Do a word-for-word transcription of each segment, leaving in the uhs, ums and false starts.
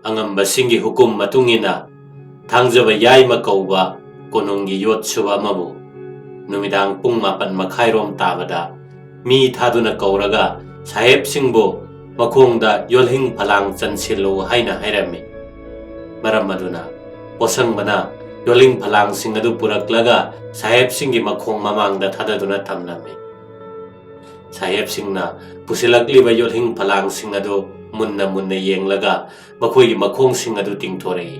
ꯑꯉꯝꯕꯁꯤꯡꯒꯤ ꯍꯨꯀꯨꯝ ꯃꯇꯨꯡ ꯏꯟꯅ ꯊꯥꯡꯖꯕ ꯌꯥꯏꯃ ꯀꯧꯕ ꯀꯣꯅꯨꯡꯒꯤ ꯌꯣꯠ ꯁꯨꯕ ꯑꯃꯕꯨ ꯅꯨꯃꯤꯗꯥꯡ ꯄꯨꯡ ꯃꯥꯄꯟ ꯃꯈꯥꯏꯔꯣꯝ ꯇꯥꯕꯗ ꯃꯤ ꯊꯥꯗꯨꯅ ꯀꯧꯔꯒ ꯁꯥꯍꯦꯕꯁꯤꯡꯕꯨ ꯃꯈꯣꯡꯗ ꯌꯣꯜꯍꯤꯡ ꯐꯂꯥꯡ ꯆꯟꯁꯤꯜꯂꯨ ꯍꯥꯏꯅ ꯍꯥꯏꯔꯝꯃꯤ꯫ ꯃꯔꯝ ꯑꯗꯨꯅ ꯄꯣꯠꯁꯪꯕꯅ ꯌꯣꯜꯍꯤꯡ ꯐꯂꯥꯡꯁꯤꯡ ꯑꯗꯨ ꯄꯨꯔꯛꯂꯒ ꯁꯥꯍꯦꯕꯁꯤꯡꯒꯤ ꯃꯈꯣꯡ ꯃꯃꯥꯡꯗ ꯊꯥꯗꯗꯨꯅ ꯊꯝꯂꯝꯃꯤ꯫ ꯁꯥꯍꯦꯕꯁꯤꯡꯅ ꯄꯨꯁꯤꯜꯂꯛꯂꯤꯕ ꯌꯣꯠꯍꯤꯡ ꯐꯂꯥꯡꯁꯤꯡ ꯑꯗꯨ ꯃꯨꯟꯅ ꯃꯨꯟꯅ ꯌꯦꯡꯂꯒ ꯃꯈꯣꯏꯒꯤ ꯃꯈꯣꯡꯁꯤꯡ ꯑꯗꯨ ꯇꯤꯡꯊꯣꯔꯛꯏ꯫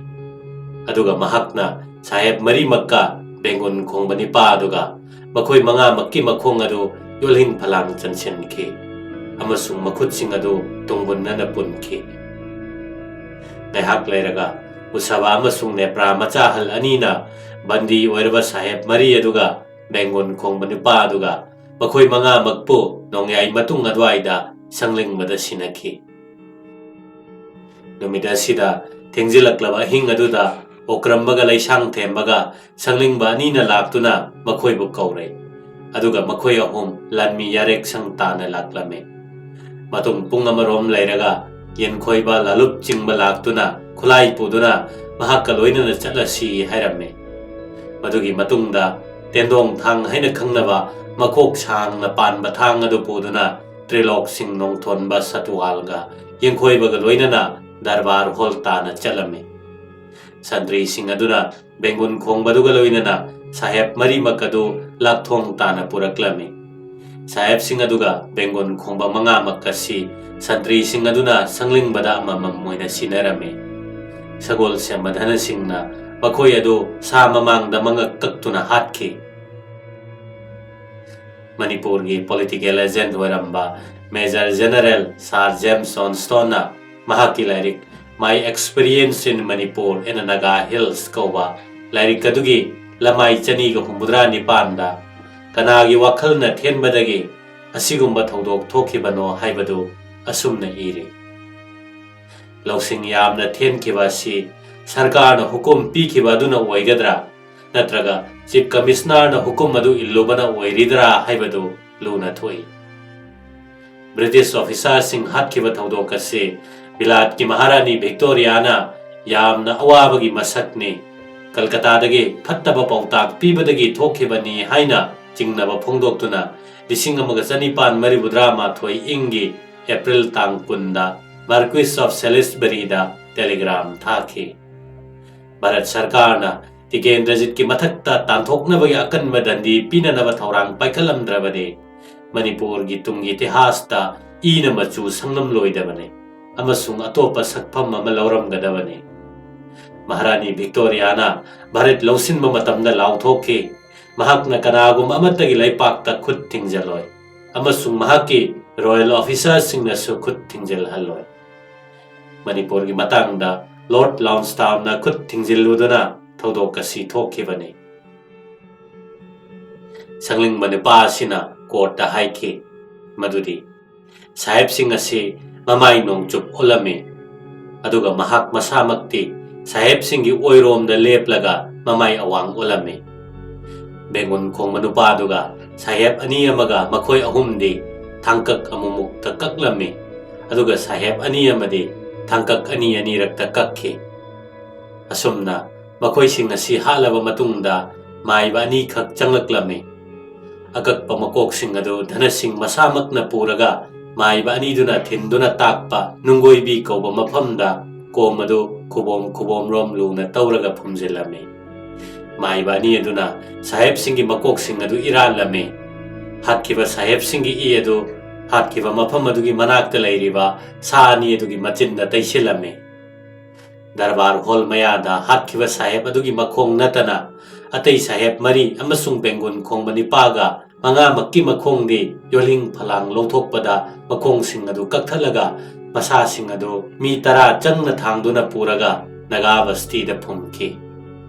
ꯑꯗꯨꯒ ꯃꯍꯥꯛꯅ ꯁꯥꯍꯦꯕ ꯃꯔꯤꯃꯛꯀ ꯕꯦꯡꯒꯨꯟ ꯈꯣꯡꯕ ꯅꯤꯄꯥ ꯑꯗꯨꯒ ꯃꯈꯣꯏ ꯃꯉꯥꯃꯛꯀꯤ ꯃꯈꯣꯡ ꯑꯗꯨ ꯌꯣꯠꯍꯤꯡ ꯐꯂꯥꯡ ꯆꯟꯁꯤꯟꯈꯤ ꯑꯃꯁꯨꯡ ꯃꯈꯨꯠꯁꯤꯡ ꯑꯗꯨ ꯇꯨꯡꯒꯨꯟꯅꯅ ꯄꯨꯟꯈꯤ꯫ ꯉꯥꯏꯍꯥꯛ ꯂꯩꯔꯒ ꯎꯁꯥꯕꯥ ꯑꯃꯁꯨꯡ ꯅꯦꯄ꯭ꯔꯥ ꯃꯆꯥꯍꯜ ꯑꯅꯤꯅ ꯕꯟꯗꯤ ꯑꯣꯏꯔꯕ ꯁꯥꯍꯦꯕ ꯃꯔꯤ ꯑꯗꯨꯒ ꯕꯦꯡꯒꯨꯟ ꯈꯣꯡꯕ ꯅꯨꯄꯥ ꯑꯗꯨꯒ ꯃꯈꯣꯏ ꯃꯉꯥꯃꯛꯄꯨ ꯅꯣꯡꯌꯥꯏ ꯃꯇꯨꯡ ꯑꯗꯨꯋꯥꯏꯗ ꯁꯪꯂꯤꯡꯕꯗ ꯁꯤꯟꯅꯈꯤ꯫ ꯅꯨꯃꯤꯠ ꯑꯁꯤꯗ ꯊꯦꯡꯖꯤꯜꯂꯛꯂꯕ ꯑꯍꯤꯡ ꯑꯗꯨꯗ ꯑꯣꯀ꯭ꯔꯝꯕꯒ ꯂꯩꯁꯥꯡ ꯊꯦꯝꯕꯒ ꯁꯪꯂꯤꯡꯕ ꯑꯅꯤꯅ ꯂꯥꯛꯇꯨꯅ ꯃꯈꯣꯏꯕꯨ ꯀꯧꯔꯦ, ꯑꯗꯨꯒ ꯃꯈꯣꯏ ꯑꯍꯨꯝ ꯂꯥꯟꯃꯤ ꯌꯥꯔꯦꯛ ꯁꯪ ꯇꯥꯅ ꯂꯥꯛꯂꯝꯃꯤ꯫ ꯃꯇꯨꯡ ꯄꯨꯡ ꯑꯃꯔꯣꯝ ꯂꯩꯔꯒ ꯌꯦꯟꯈꯣꯏꯕ ꯂꯥꯂꯨꯞ ꯆꯤꯡꯕ ꯂꯥꯛꯇꯨꯅ ꯈꯨꯠꯂꯥꯏ ꯄꯨꯗꯨꯅ ꯃꯍꯥꯛꯀ ꯂꯣꯏꯅꯅ ꯆꯠꯂꯁꯤ ꯍꯥꯏꯔꯝꯃꯤ꯫ ꯃꯗꯨꯒꯤ ꯃꯇꯨꯡꯗ ꯇꯦꯟꯗꯣꯡ ꯊꯥꯡ ꯍꯥꯏꯅ ꯈꯪꯅꯕ ꯃꯈꯣꯛ ꯁꯥꯡꯅ ꯄꯥꯟꯕ ꯊꯥꯡ ꯑꯗꯨ ꯄꯨꯗꯨꯅ ꯇ꯭ꯔꯤꯂꯣꯛ ꯁꯤꯡ ꯅꯣꯡꯊꯣꯟꯕ ꯁꯇꯨꯋꯥꯜꯒ ꯌꯦꯡꯈꯣꯏꯕꯒ ꯂꯣꯏꯅꯅ ꯗꯔꯕꯥꯔ ꯍꯣꯜ ꯇꯥꯅ ꯆꯠꯂꯝꯃꯤ꯫ ꯁꯟꯇ꯭ꯔꯤꯁꯤꯡ ꯑꯗꯨꯅ ꯕꯦꯡꯒꯨꯟ ꯈꯣꯡꯕꯗꯨꯒ ꯂꯣꯏꯅꯅ ꯁꯥꯍꯦꯕ ꯃꯔꯤꯃꯛ ꯑꯗꯨ ꯂꯥꯛꯊꯣꯡ ꯇꯥꯅ ꯄꯨꯔꯛꯂꯝꯃꯤ꯫ ꯁꯥꯍꯦꯕꯁꯤꯡ ꯑꯗꯨꯒ ꯕꯦꯡꯒꯨꯟ ꯈꯣꯡꯕ ꯃꯉꯥꯃꯛ ꯑꯁꯤ ꯁꯟꯇ꯭ꯔꯤꯁꯤꯡ ꯑꯗꯨꯅ ꯁꯪꯂꯤꯡꯕꯗ ꯑꯃꯃꯝ ꯑꯣꯏꯅ ꯁꯤꯟꯅꯔꯝꯃꯤ꯫ ꯁꯒꯣꯜ ꯁꯦꯝꯕ ꯙꯅꯁꯤꯡꯅ ꯃꯈꯣꯏ ꯑꯗꯨ ꯁꯥ ꯃꯃꯥꯡꯗ ꯃꯉꯛ ꯀꯛꯇꯨꯅ ꯍꯥꯠꯈꯤ꯫ ꯃꯅꯤꯄꯨꯔꯒꯤ ꯄꯣꯂꯤꯇꯤꯀꯦꯜ ꯑꯦꯖꯦꯟꯠ ꯑꯣꯏꯔꯝꯕ ꯃꯦꯖꯔ ꯖꯦꯅꯔꯦꯜ ꯁꯥꯔ ꯖꯦꯝꯁ ꯖꯣꯟꯁꯇꯣꯟꯅ ꯃꯍꯥꯛꯀꯤ ꯂꯥꯏꯔꯤꯛ My Experience in Manipur in Naga Hills ꯀꯧꯕ ꯂꯥꯏꯔꯤꯛ ꯑꯗꯨꯒꯤ ꯂꯃꯥꯏ ꯆꯅꯤꯒ ꯍꯨꯝꯐꯨꯇꯔꯥ ꯅꯤꯄꯥꯟꯗ ꯀꯅꯥꯒꯤ ꯋꯥꯈꯜꯅ ꯊꯦꯟꯕꯗꯒꯤ ꯑꯁꯤꯒꯨꯝꯕ ꯊꯧꯗꯣꯛ ꯊꯣꯛꯈꯤꯕꯅꯣ ꯍꯥꯏꯕꯗꯨ ꯑꯁꯨꯝꯅ ꯏꯔꯤ: "ꯂꯧꯁꯤꯡ ꯌꯥꯝꯅ ꯊꯦꯟꯈꯤꯕ ꯑꯁꯤ ꯁꯔꯀꯥꯔꯅ ꯍꯨꯀꯨꯝ ꯄꯤꯈꯤꯕ ꯑꯗꯨꯅ ꯑꯣꯏꯒꯗ꯭ꯔꯥ, ꯅꯠꯇ꯭ꯔꯒ ꯆꯤꯐ ꯀꯃꯤꯁꯅꯔꯅ ꯍꯨꯀꯨꯝ ꯑꯗꯨ ꯏꯜꯂꯨꯕꯅ ꯑꯣꯏꯔꯤꯗ꯭ꯔꯥ ꯍꯥꯏꯕꯗꯨ ꯂꯨꯅ ꯊꯣꯛꯏ꯫ ꯕ꯭ꯔꯤꯇꯤꯁ ꯑꯣꯐꯤꯁꯥꯔꯁꯤꯡ ꯍꯥꯠꯈꯤꯕ ꯊꯧꯗꯣꯛ ꯑꯁꯤ ꯕꯤꯂꯥꯠꯀꯤ ꯃꯍꯥꯔꯥꯅꯤ ꯚꯤꯛꯇꯣꯔꯤꯌꯥꯅ ꯌꯥꯝꯅ ꯑꯋꯥꯕꯒꯤ ꯃꯁꯛꯅꯤ, ꯀꯜꯀꯇꯥꯗꯒꯤ ꯐꯠꯇꯕ ꯄꯥꯎꯇꯥꯛ ꯄꯤꯕꯗꯒꯤ ꯊꯣꯛꯈꯤꯕꯅꯤ ꯍꯥꯏꯅ ꯆꯤꯡꯅꯕ ꯐꯣꯡꯗꯣꯛꯇꯨꯅ ꯂꯤꯁꯤꯡ ꯑꯃꯒ ꯆꯅꯤꯄꯥꯟ ꯃꯔꯤꯐꯨꯇꯔꯥ ꯃꯥꯊꯣꯏ ꯏꯪꯒꯤ ꯑꯦꯄ꯭ꯔꯤꯜ ꯇꯥꯡ ꯀꯨꯟꯗ Marquis of Salisburyꯗ ꯇꯦꯂꯤꯒ꯭ꯔꯥꯝ ꯊꯥꯈꯤ꯫ ꯚꯥꯔꯠ ꯁꯔꯀꯥꯔꯅ ꯇꯤꯀꯦꯟꯗ꯭ꯔꯖꯤꯠꯀꯤ ꯃꯊꯛꯇ ꯇꯥꯟꯊꯣꯛꯅꯕꯒꯤ ꯑꯀꯟꯕ ꯗꯟꯗꯤ ꯄꯤꯅꯅꯕ ꯊꯧꯔꯥꯡ ꯄꯥꯏꯈꯠꯂꯝꯗ꯭ꯔꯕꯗꯤ ꯃꯅꯤꯄꯨꯔꯒꯤ ꯇꯨꯡꯒꯤ ꯏꯇꯤꯍꯥꯁꯇ ꯏꯅ ꯃꯆꯨ ꯁꯪꯂꯝꯂꯣꯏꯗꯕꯅꯤ ꯑꯃꯁꯨꯡ ꯑꯇꯣꯞꯄ ꯁꯛꯐꯝ ꯑꯃ ꯂꯧꯔꯝꯒꯗꯕꯅꯤ꯫ ꯃꯍꯥꯔꯥꯅꯤ ꯚꯤꯛꯇꯣꯔꯤꯌꯥꯅ ꯚꯥꯔꯠ ꯂꯧꯁꯤꯟꯕ ꯃꯇꯝꯗ ꯂꯥꯎꯊꯣꯛꯈꯤ, ꯃꯍꯥꯛꯅ ꯀꯅꯥꯒꯨꯝꯕ ꯑꯃꯠꯇꯒꯤ ꯂꯩꯄꯥꯛꯇ ꯈꯨꯠ ꯊꯤꯡꯖꯤꯜꯂꯣꯏ ꯑꯃꯁꯨꯡ ꯃꯍꯥꯛꯀꯤ ꯔꯣꯌꯦꯜ ꯑꯣꯐꯤꯁꯔꯁꯤꯡꯅꯁꯨ ꯈꯨꯠ ꯊꯤꯡꯖꯤꯜꯍꯜꯂꯣꯏ꯫ ꯃꯅꯤꯄꯨꯔꯒꯤ ꯃꯇꯥꯡꯗ ꯂꯣꯔꯗ ꯂꯥꯎꯟꯁꯇꯥꯎꯟꯅ ꯈꯨꯠ ꯊꯤꯡꯖꯤꯜꯂꯨꯗꯨꯅ ꯊꯧꯗꯣꯛ ꯑꯁꯤ ꯊꯣꯛꯈꯤꯕꯅꯤ꯫ ꯁꯪꯂꯤꯡꯕ ꯅꯨꯄꯥ ꯑꯁꯤꯅ ꯀꯣꯔꯠꯇ ꯍꯥꯏꯈꯤ ꯃꯗꯨꯗꯤ ꯁꯥꯍꯦꯕꯁꯤꯡ ꯑꯁꯤ ꯃꯃꯥꯏ ꯅꯣꯡꯆꯨꯞ ꯑꯣꯜꯂꯝꯃꯤ, ꯑꯗꯨꯒ ꯃꯍꯥꯛ ꯃꯁꯥꯃꯛꯇꯤ ꯁꯥꯍꯦꯕꯁꯤꯡꯒꯤ ꯑꯣꯏꯔꯣꯝꯗ ꯂꯦꯞꯂꯒ ꯃꯃꯥꯏ ꯑꯋꯥꯡ ꯑꯣꯜꯂꯝꯃꯤ꯫ ꯕꯦꯡꯒꯨꯟ ꯈꯣꯡꯕ ꯅꯨꯄꯥꯗꯨꯒ ꯁꯥꯍꯦꯕ ꯑꯅꯤ ꯑꯃꯒ ꯃꯈꯣꯏ ꯑꯍꯨꯝꯗꯤ ꯊꯥꯡꯀꯛ ꯑꯃꯨꯛꯃꯨꯛꯇ ꯀꯛꯂꯝꯃꯤ, ꯑꯗꯨꯒ ꯁꯥꯍꯦꯕ ꯑꯅꯤ ꯑꯃꯗꯤ ꯊꯥꯡꯀꯛ ꯑꯅꯤ ꯑꯅꯤꯔꯛꯇ ꯀꯛꯈꯤ꯫ ꯑꯁꯨꯝꯅ ꯃꯈꯣꯏꯁꯤꯡ ꯑꯁꯤ ꯍꯥꯠꯂꯕ ꯃꯇꯨꯡꯗ ꯃꯥꯏꯕ ꯑꯅꯤꯈꯛ ꯆꯪꯂꯛꯂꯝꯃꯤ꯫ ꯑꯀꯛꯄ ꯃꯀꯣꯛꯁꯤꯡ ꯑꯗꯨ ꯙꯅꯁꯤꯡ ꯃꯁꯥꯃꯛꯅ ꯄꯨꯔꯒ ꯃꯥꯏꯕ ꯑꯅꯤꯗꯨꯅ ꯊꯤꯟꯗꯨꯅ ꯇꯥꯛꯄ ꯅꯨꯡꯒꯣꯏꯕꯤ ꯀꯧꯕ ꯃꯐꯝꯗ ꯀꯣꯝ ꯑꯗꯨ ꯈꯨꯕꯣꯝ ꯈꯨꯕꯣꯝꯔꯣꯝ ꯂꯨꯅ ꯇꯧꯔꯒ ꯐꯨꯝꯖꯤꯜꯂꯝꯃꯤ꯫ ꯃꯥꯏꯕ ꯑꯅꯤ ꯑꯗꯨꯅ ꯁꯥꯍꯦꯕꯁꯤꯡꯒꯤ ꯃꯀꯣꯛꯁꯤꯡ ꯑꯗꯨ ꯏꯔꯥꯠꯂꯝꯃꯤ꯫ ꯍꯥꯠꯈꯤꯕ ꯁꯥꯍꯦꯕꯁꯤꯡꯒꯤ ꯏ ꯑꯗꯨ ꯍꯥꯠꯈꯤꯕ ꯃꯐꯝ ꯑꯗꯨꯒꯤ ꯃꯅꯥꯛꯇ ꯂꯩꯔꯤꯕ ꯁꯥ ꯑꯅꯤ ꯑꯗꯨꯒꯤ ꯃꯆꯤꯟꯗ ꯇꯩꯁꯤꯜꯂꯝꯃꯤ꯫ ꯗꯔꯕꯥꯔ ꯍꯣꯜ ꯃꯌꯥꯗ ꯍꯥꯠꯈꯤꯕ ꯁꯥꯍꯦꯕ ꯑꯗꯨꯒꯤ ꯃꯈꯣꯡ ꯅꯠꯇꯅ ꯑꯇꯩ ꯁꯥꯍꯦꯕ ꯃꯔꯤ ꯑꯃꯁꯨꯡ ꯕꯦꯡꯒꯨꯟ ꯈꯣꯡꯕ ꯅꯤꯄꯥꯒ ꯃꯉꯥꯃꯛꯀꯤ ꯃꯈꯣꯡꯗꯤ ꯌꯣꯜꯍꯤꯡ ꯐꯂꯥꯡ ꯂꯧꯊꯣꯛꯄꯗ ꯃꯈꯣꯡꯁꯤꯡ ꯑꯗꯨ ꯀꯛꯊꯠꯂꯒ ꯃꯁꯥꯁꯤꯡ ꯑꯗꯨ ꯃꯤ ꯇꯔꯥ ꯆꯪꯅ ꯊꯥꯡꯗꯨꯅ ꯄꯨꯔꯒ ꯅꯥꯒꯥ ꯕꯁꯇꯤꯗ ꯐꯨꯝꯈꯤ꯫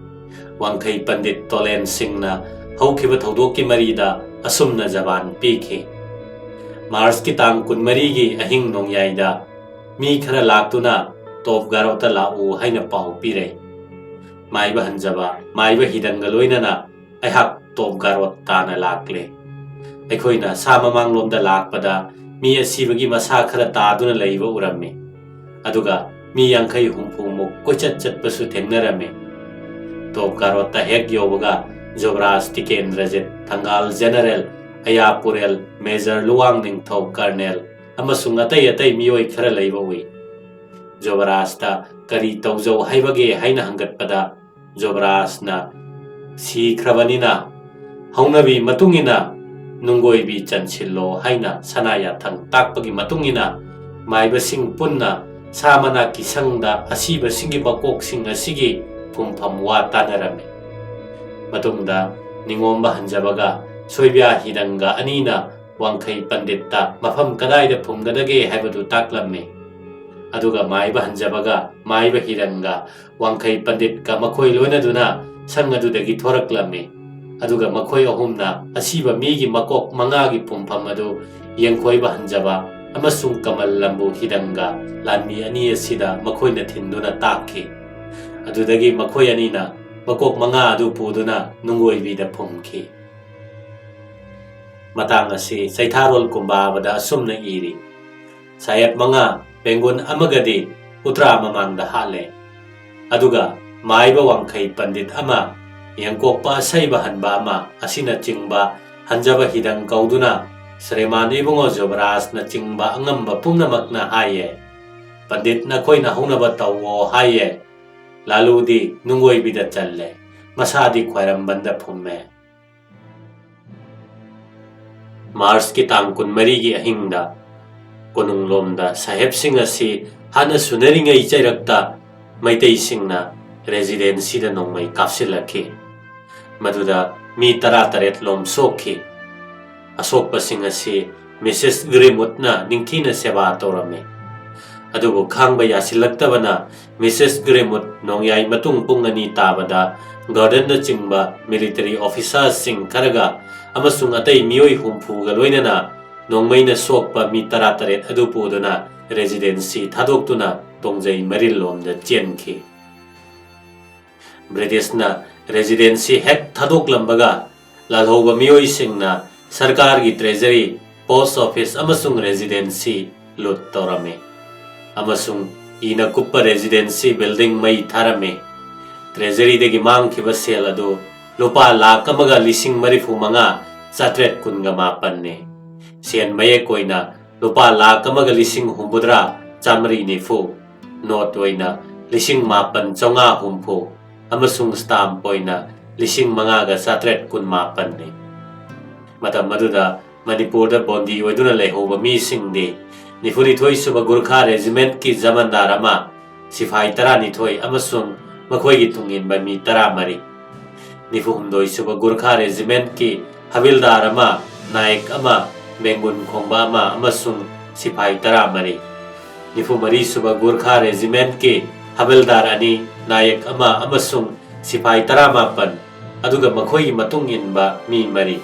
ꯋꯥꯡꯈꯩ ꯄꯟꯗꯤꯠ ꯇꯣꯂꯦꯟ ꯁꯤꯡꯅ ꯍꯧꯈꯤꯕ ꯊꯧꯗꯣꯛꯀꯤ ꯃꯔꯤꯗ ꯑꯁꯨꯝꯅ ꯖꯕꯥꯟ ꯄꯤꯈꯤ꯫ ꯃꯥꯔꯆꯀꯤ ꯇꯥꯡ ꯀꯨꯟꯃꯔꯤꯒꯤ ꯑꯍꯤꯡ ꯅꯣꯡꯌꯥꯏꯗ ꯃꯤ ꯈꯔ ꯂꯥꯛꯇꯨꯅ ꯇꯣꯞ ꯒꯥꯔꯣꯠꯇ ꯂꯥꯛꯎ ꯍꯥꯏꯅ ꯄꯥꯎ ꯄꯤꯔꯦ꯫ ꯃꯥꯏꯕ ꯍꯟꯖꯕ, ꯃꯥꯏꯕ ꯍꯤꯗꯪꯒ ꯂꯣꯏꯅꯅ ꯑꯩꯍꯥꯛ ꯇꯣꯞ ꯒꯥꯔꯣꯠ ꯇꯥꯅ ꯂꯥꯛꯂꯦ꯫ ꯑꯩꯈꯣꯏꯅ ꯁꯥ ꯃꯃꯥꯡꯂꯣꯝꯗ ꯂꯥꯛꯄꯗ ꯃꯤ ꯑꯁꯤꯕꯒꯤ ꯃꯁꯥ ꯈꯔ ꯇꯥꯗꯨꯅ ꯂꯩꯕ ꯎꯔꯝꯃꯤ꯫ ꯑꯗꯨꯒ ꯃꯤ ꯌꯥꯡꯈꯩ ꯍꯨꯝꯐꯨꯃꯨꯛ ꯀꯣꯏꯆꯠ ꯆꯠꯄꯁꯨ ꯊꯦꯡꯅꯔꯝꯃꯤ꯫ ꯇꯣꯞ ꯀꯥꯔꯣꯠꯇ ꯍꯦꯛ ꯌꯧꯕꯒ ꯖꯣꯕꯔꯥꯖ ꯇꯤꯀꯦꯟꯗ꯭ꯔꯖꯤꯠ, ꯊꯪꯒꯥꯜ ꯖꯦꯅꯔꯦꯜ, ꯑꯌꯥꯄꯨꯔꯦꯜ, ꯃꯦꯖꯔ ꯂꯨꯋꯥꯡ ꯅꯤꯡꯊꯧ, ꯀꯔꯅꯦꯜ ꯑꯃꯁꯨꯡ ꯑꯇꯩ ꯑꯇꯩ ꯃꯤꯑꯣꯏ ꯈꯔ ꯂꯩꯕ ꯎꯏ꯫ ꯖꯣꯕꯔꯥꯖꯇ ꯀꯔꯤ ꯇꯧꯖꯧ ꯍꯥꯏꯕꯒꯦ ꯍꯥꯏꯅ ꯍꯪꯒꯠꯄꯗ ꯖꯣꯕꯔꯥꯖꯅ ꯁꯤꯈ꯭ꯔꯕꯅꯤꯅ ꯍꯧꯅꯕꯤ ꯃꯇꯨꯡ ꯏꯟꯅ ꯅꯨꯡꯒꯣꯏꯕꯤ ꯆꯟꯁꯤꯜꯂꯣ ꯍꯥꯏꯅ ꯁꯅꯥ ꯌꯥꯊꯪ ꯇꯥꯛꯄꯒꯤ ꯃꯇꯨꯡ ꯏꯟꯅ ꯃꯥꯏꯕꯁꯤꯡ ꯄꯨꯟꯅ ꯁꯥ ꯃꯅꯥꯛꯀꯤ ꯁꯪꯗ ꯑꯁꯤꯕꯁꯤꯡꯒꯤ ꯃꯀꯣꯛꯁꯤꯡ ꯑꯁꯤꯒꯤ ꯐꯨꯝꯐꯝ ꯋꯥ ꯇꯥꯅꯔꯝꯃꯤ꯫ ꯃꯇꯨꯡꯗ ꯅꯤꯉꯣꯝꯕ ꯍꯟꯖꯕꯒ ꯁꯣꯏꯕ꯭ꯌꯥ ꯍꯤꯗꯪꯒ ꯑꯅꯤꯅ ꯋꯥꯡꯈꯩ ꯄꯟꯗꯤꯠꯇ ꯃꯐꯝ ꯀꯗꯥꯏꯗ ꯐꯨꯝꯒꯗꯒꯦ ꯍꯥꯏꯕꯗꯨ ꯇꯥꯛꯂꯝꯃꯤ꯫ ꯑꯗꯨꯒ ꯃꯥꯏꯕ ꯍꯟꯖꯕꯒ ꯃꯥꯏꯕ ꯍꯤꯗꯪꯒ ꯋꯥꯡꯈꯩ ꯄꯟꯗꯤꯠꯀ ꯃꯈꯣꯏ ꯂꯣꯏꯅꯗꯨꯅ ꯁꯪ ꯑꯗꯨꯗꯒꯤ ꯊꯣꯔꯛꯂꯝꯃꯤ꯫ ꯑꯗꯨꯒ ꯃꯈꯣꯏ ꯑꯍꯨꯝꯅ ꯑꯁꯤꯕ ꯃꯤꯒꯤ ꯃꯀꯣꯛ ꯃꯉꯥꯒꯤ ꯄꯨꯝꯐꯝ ꯑꯗꯨ ꯌꯦꯡꯈꯣꯏꯕ ꯍꯟꯖꯕ ꯑꯃꯁꯨꯡ ꯀꯃꯜ ꯂꯝꯕꯨ ꯍꯤꯗꯪꯒ ꯂꯥꯟꯃꯤ ꯑꯅꯤ ꯑꯁꯤꯗ ꯃꯈꯣꯏꯅ ꯊꯤꯟꯗꯨꯅ ꯇꯥꯛꯈꯤ꯫ ꯑꯗꯨꯗꯒꯤ ꯃꯈꯣꯏ ꯑꯅꯤꯅ ꯃꯀꯣꯛ ꯃꯉꯥ ꯑꯗꯨ ꯄꯨꯗꯨꯅ ꯅꯨꯡꯒꯣꯏꯕꯤꯗ ꯐꯨꯝꯈꯤ꯫ ꯃꯇꯥꯡ ꯑꯁꯤ ꯆꯩꯊꯥꯔꯣꯜ ꯀꯨꯝꯕꯥꯕꯗ ꯑꯁꯨꯝꯅ ꯏꯔꯤ: ꯁꯥꯍꯦꯕ ꯃꯉꯥ, ꯄꯦꯡꯒꯨꯟ ꯑꯃꯒꯗꯤ ꯎꯇ꯭ꯔꯥ ꯃꯃꯥꯡꯗ ꯍꯥꯠꯂꯦ꯫ ꯑꯗꯨꯒ ꯃꯥꯏꯕ ꯋꯥꯡꯈꯩ ꯄꯟꯗꯤꯠ ꯑꯃ, ꯌꯦꯡꯀꯣꯛꯄ ꯑꯁꯩꯕ ꯍꯟꯕ ꯑꯃ ꯑꯁꯤꯅꯆꯤꯡꯕ ꯍꯟꯖꯕ ꯍꯤꯗꯪ ꯀꯧꯗꯨꯅ ꯁ꯭ꯔꯤꯃꯥꯟ ꯏꯕꯨꯡꯉꯣ ꯖꯨꯕꯔꯥꯖꯅꯆꯤꯡꯕ ꯑꯉꯝꯕ ꯄꯨꯝꯅꯃꯛꯅ ꯍꯥꯏꯌꯦ꯫ ꯄꯟꯗꯤꯠ ꯅꯈꯣꯏꯅ ꯍꯧꯅꯕ ꯇꯧꯋꯣ ꯍꯥꯏꯌꯦ꯫ ꯂꯥꯂꯨꯗꯤ ꯅꯨꯡꯒꯣꯏꯕꯤꯗ ꯆꯜꯂꯦ, ꯃꯁꯥꯗꯤ ꯈ꯭ꯋꯥꯏꯔꯝꯕꯟꯗ ꯐꯨꯝꯃꯦ꯫ ꯃꯥꯔꯆꯀꯤ ꯇꯥꯡ ꯀꯨꯟꯃꯔꯤꯒꯤ ꯑꯍꯤꯡꯗ ꯀꯣꯅꯨꯡꯂꯣꯝꯗ ꯁꯥꯍꯦꯕꯁꯤꯡ ꯑꯁꯤ ꯍꯥꯟꯅ ꯁꯨꯅꯔꯤꯉꯩ ꯆꯩꯔꯛꯇ ꯃꯩꯇꯩꯁꯤꯡꯅ ꯔꯦꯖꯤꯗꯦꯟꯁꯤꯗ ꯅꯣꯡꯃꯩ ꯀꯥꯞꯁꯤꯜꯂꯛꯈꯤ꯫ ꯃꯗꯨꯗ ꯃꯤ ꯇꯔꯥꯇꯔꯦꯠ ꯂꯣꯝ ꯁꯣꯛꯈꯤ꯫ ꯑꯁꯣꯛꯄꯁꯤꯡ ꯑꯁꯤ ꯃꯤꯁꯦꯁ ꯒ꯭ꯔꯤꯃꯨꯠꯅ ꯅꯤꯡꯊꯤꯅ ꯁꯦꯕꯥ ꯇꯧꯔꯝꯃꯤ꯫ ꯑꯗꯨꯕꯨ ꯈꯥꯡꯕ ꯌꯥꯁꯤꯜꯂꯛꯇꯕꯅ ꯃꯤꯁꯦꯁ ꯒ꯭ꯔꯤꯃꯨꯠ ꯅꯣꯡꯌꯥꯏ ꯃꯇꯨꯡ ꯄꯨꯡ ꯑꯅꯤ ꯇꯥꯕꯗ ꯒꯥꯔꯗꯟꯅꯆꯤꯡꯕ ꯃꯤꯂꯤꯇꯔꯤ ꯑꯣꯐꯤꯁꯥꯔꯁꯤꯡ ꯈꯔꯒ ꯑꯃꯁꯨꯡ ꯑꯇꯩ ꯃꯤꯑꯣꯏ ꯍꯨꯝꯐꯨꯒ ꯂꯣꯏꯅꯅ ꯅꯣꯡꯃꯩꯅ ꯁꯣꯛꯄ ꯃꯤ ꯇꯔꯥꯇꯔꯦꯠ ꯑꯗꯨ ꯄꯨꯗꯨꯅ ꯔꯦꯖꯤꯗꯦꯟꯁꯤ ꯊꯥꯗꯣꯛꯇꯨꯅ ꯇꯣꯡꯖꯩ ꯃꯔꯤꯜꯂꯣꯝꯗ ꯆꯦꯟꯈꯤ꯫ ꯕ꯭ꯔꯤꯇꯤꯁꯅ ꯔꯦꯖꯤꯗꯦꯟꯁꯤ ꯍꯦꯛ ꯊꯥꯗꯣꯛꯂꯝꯕꯒ ꯂꯥꯜꯍꯧꯕ ꯃꯤꯑꯣꯏꯁꯤꯡꯅ ꯁꯔꯀꯥꯔꯒꯤ ꯇ꯭ꯔꯦꯖꯔꯤ, ꯄꯣꯁ ꯑꯣꯐꯤꯁ ꯑꯃꯁꯨꯡ ꯔꯦꯖꯤꯗꯦꯟꯁꯤ ꯂꯨꯠ ꯇꯧꯔꯝꯃꯤ꯫ ꯑꯃꯁꯨꯡ ꯏꯅ ꯀꯨꯞꯄ residential building ꯃꯩ ꯊꯥꯔꯝꯃꯤ꯫ Treasuryꯗꯒꯤ ꯃꯥꯡꯈꯤꯕ ꯁꯦꯜ ꯑꯗꯨ ꯂꯨꯄꯥ ꯂꯥꯈ ꯑꯃꯒ ꯂꯤꯁꯤꯡ ꯃꯔꯤꯐꯨ ꯃꯉꯥ ꯆꯥꯇ꯭ꯔꯦꯠ ꯀꯨꯟꯒ ꯃꯥꯄꯟꯅꯤ꯫ ꯁꯦꯟ ꯃꯌꯦꯛ ꯑꯣꯏꯅ ꯂꯨꯄꯥ ꯂꯥꯈ ꯑꯃꯒ ꯂꯤꯁꯤꯡ ꯍꯨꯝꯐꯨꯇꯔꯥ ꯆꯥꯃꯔꯤ ꯅꯤꯐꯨ, ꯅꯣꯠ ꯑꯣꯏꯅ ꯂꯤꯁꯤꯡ ꯃꯥꯄꯟ ꯆꯥꯝꯃꯉꯥ ꯍꯨꯝꯐꯨ ꯑꯃꯁꯨꯡ stamp ꯑꯣꯏꯅ ꯂꯤꯁꯤꯡ ꯃꯉꯥꯒ ꯆꯥꯇ꯭ꯔꯦꯠ ꯀꯨꯟꯃꯥꯄꯟꯅꯤ꯫ ꯃꯇꯝ ꯑꯗꯨꯗ ꯃꯅꯤꯄꯨꯔꯗ ꯕꯣꯟꯗꯤ ꯑꯣꯏꯗꯨꯅ ꯂꯩꯍꯧꯕ ꯃꯤꯁꯤꯡꯗꯤ ꯅꯤꯐꯨꯅꯤꯊꯣꯏ ꯁꯨꯕ ꯒꯨꯔꯈꯥ regimentꯀꯤ ꯖꯃꯟꯗꯥꯔ ꯑꯃ, ꯁꯤꯐꯥꯏ ꯇꯔꯥꯅꯤꯊꯣꯏ ꯑꯃꯁꯨꯡ ꯃꯈꯣꯏꯒꯤ ꯇꯨꯡꯏꯟꯕ ꯃꯤ ꯇꯔꯥꯃꯔꯤ, ꯅꯤꯐꯨꯍꯨꯝꯗꯣꯏ ꯁꯨꯕ ꯒꯨꯔꯈꯥ regimentꯀꯤ ꯍꯕꯤꯜꯗꯥꯔ ꯑꯃ, ꯅꯥꯌꯛ ꯑꯃ, ꯕꯦꯡꯒꯨꯟ ꯈꯣꯡꯕ ꯑꯃ ꯑꯃꯁꯨꯡ ꯁꯤꯐꯥꯏ ꯇꯔꯥꯃꯔꯤ, ꯅꯤꯐꯨꯃꯔꯤ ꯁꯨꯕ ꯒꯨꯔꯈꯥ regimentꯀꯤ ꯍꯕꯤꯜꯗꯥꯔ ꯑꯅꯤ, ꯅꯥꯌꯛ ꯑꯃ ꯑꯃꯁꯨꯡ ꯁꯤꯐꯥꯏ ꯇꯔꯥꯃꯥꯄꯟ, ꯑꯗꯨꯒ ꯃꯈꯣꯏꯒꯤ ꯃꯇꯨꯡ ꯏꯟꯕ ꯃꯤ ꯃꯔꯤ,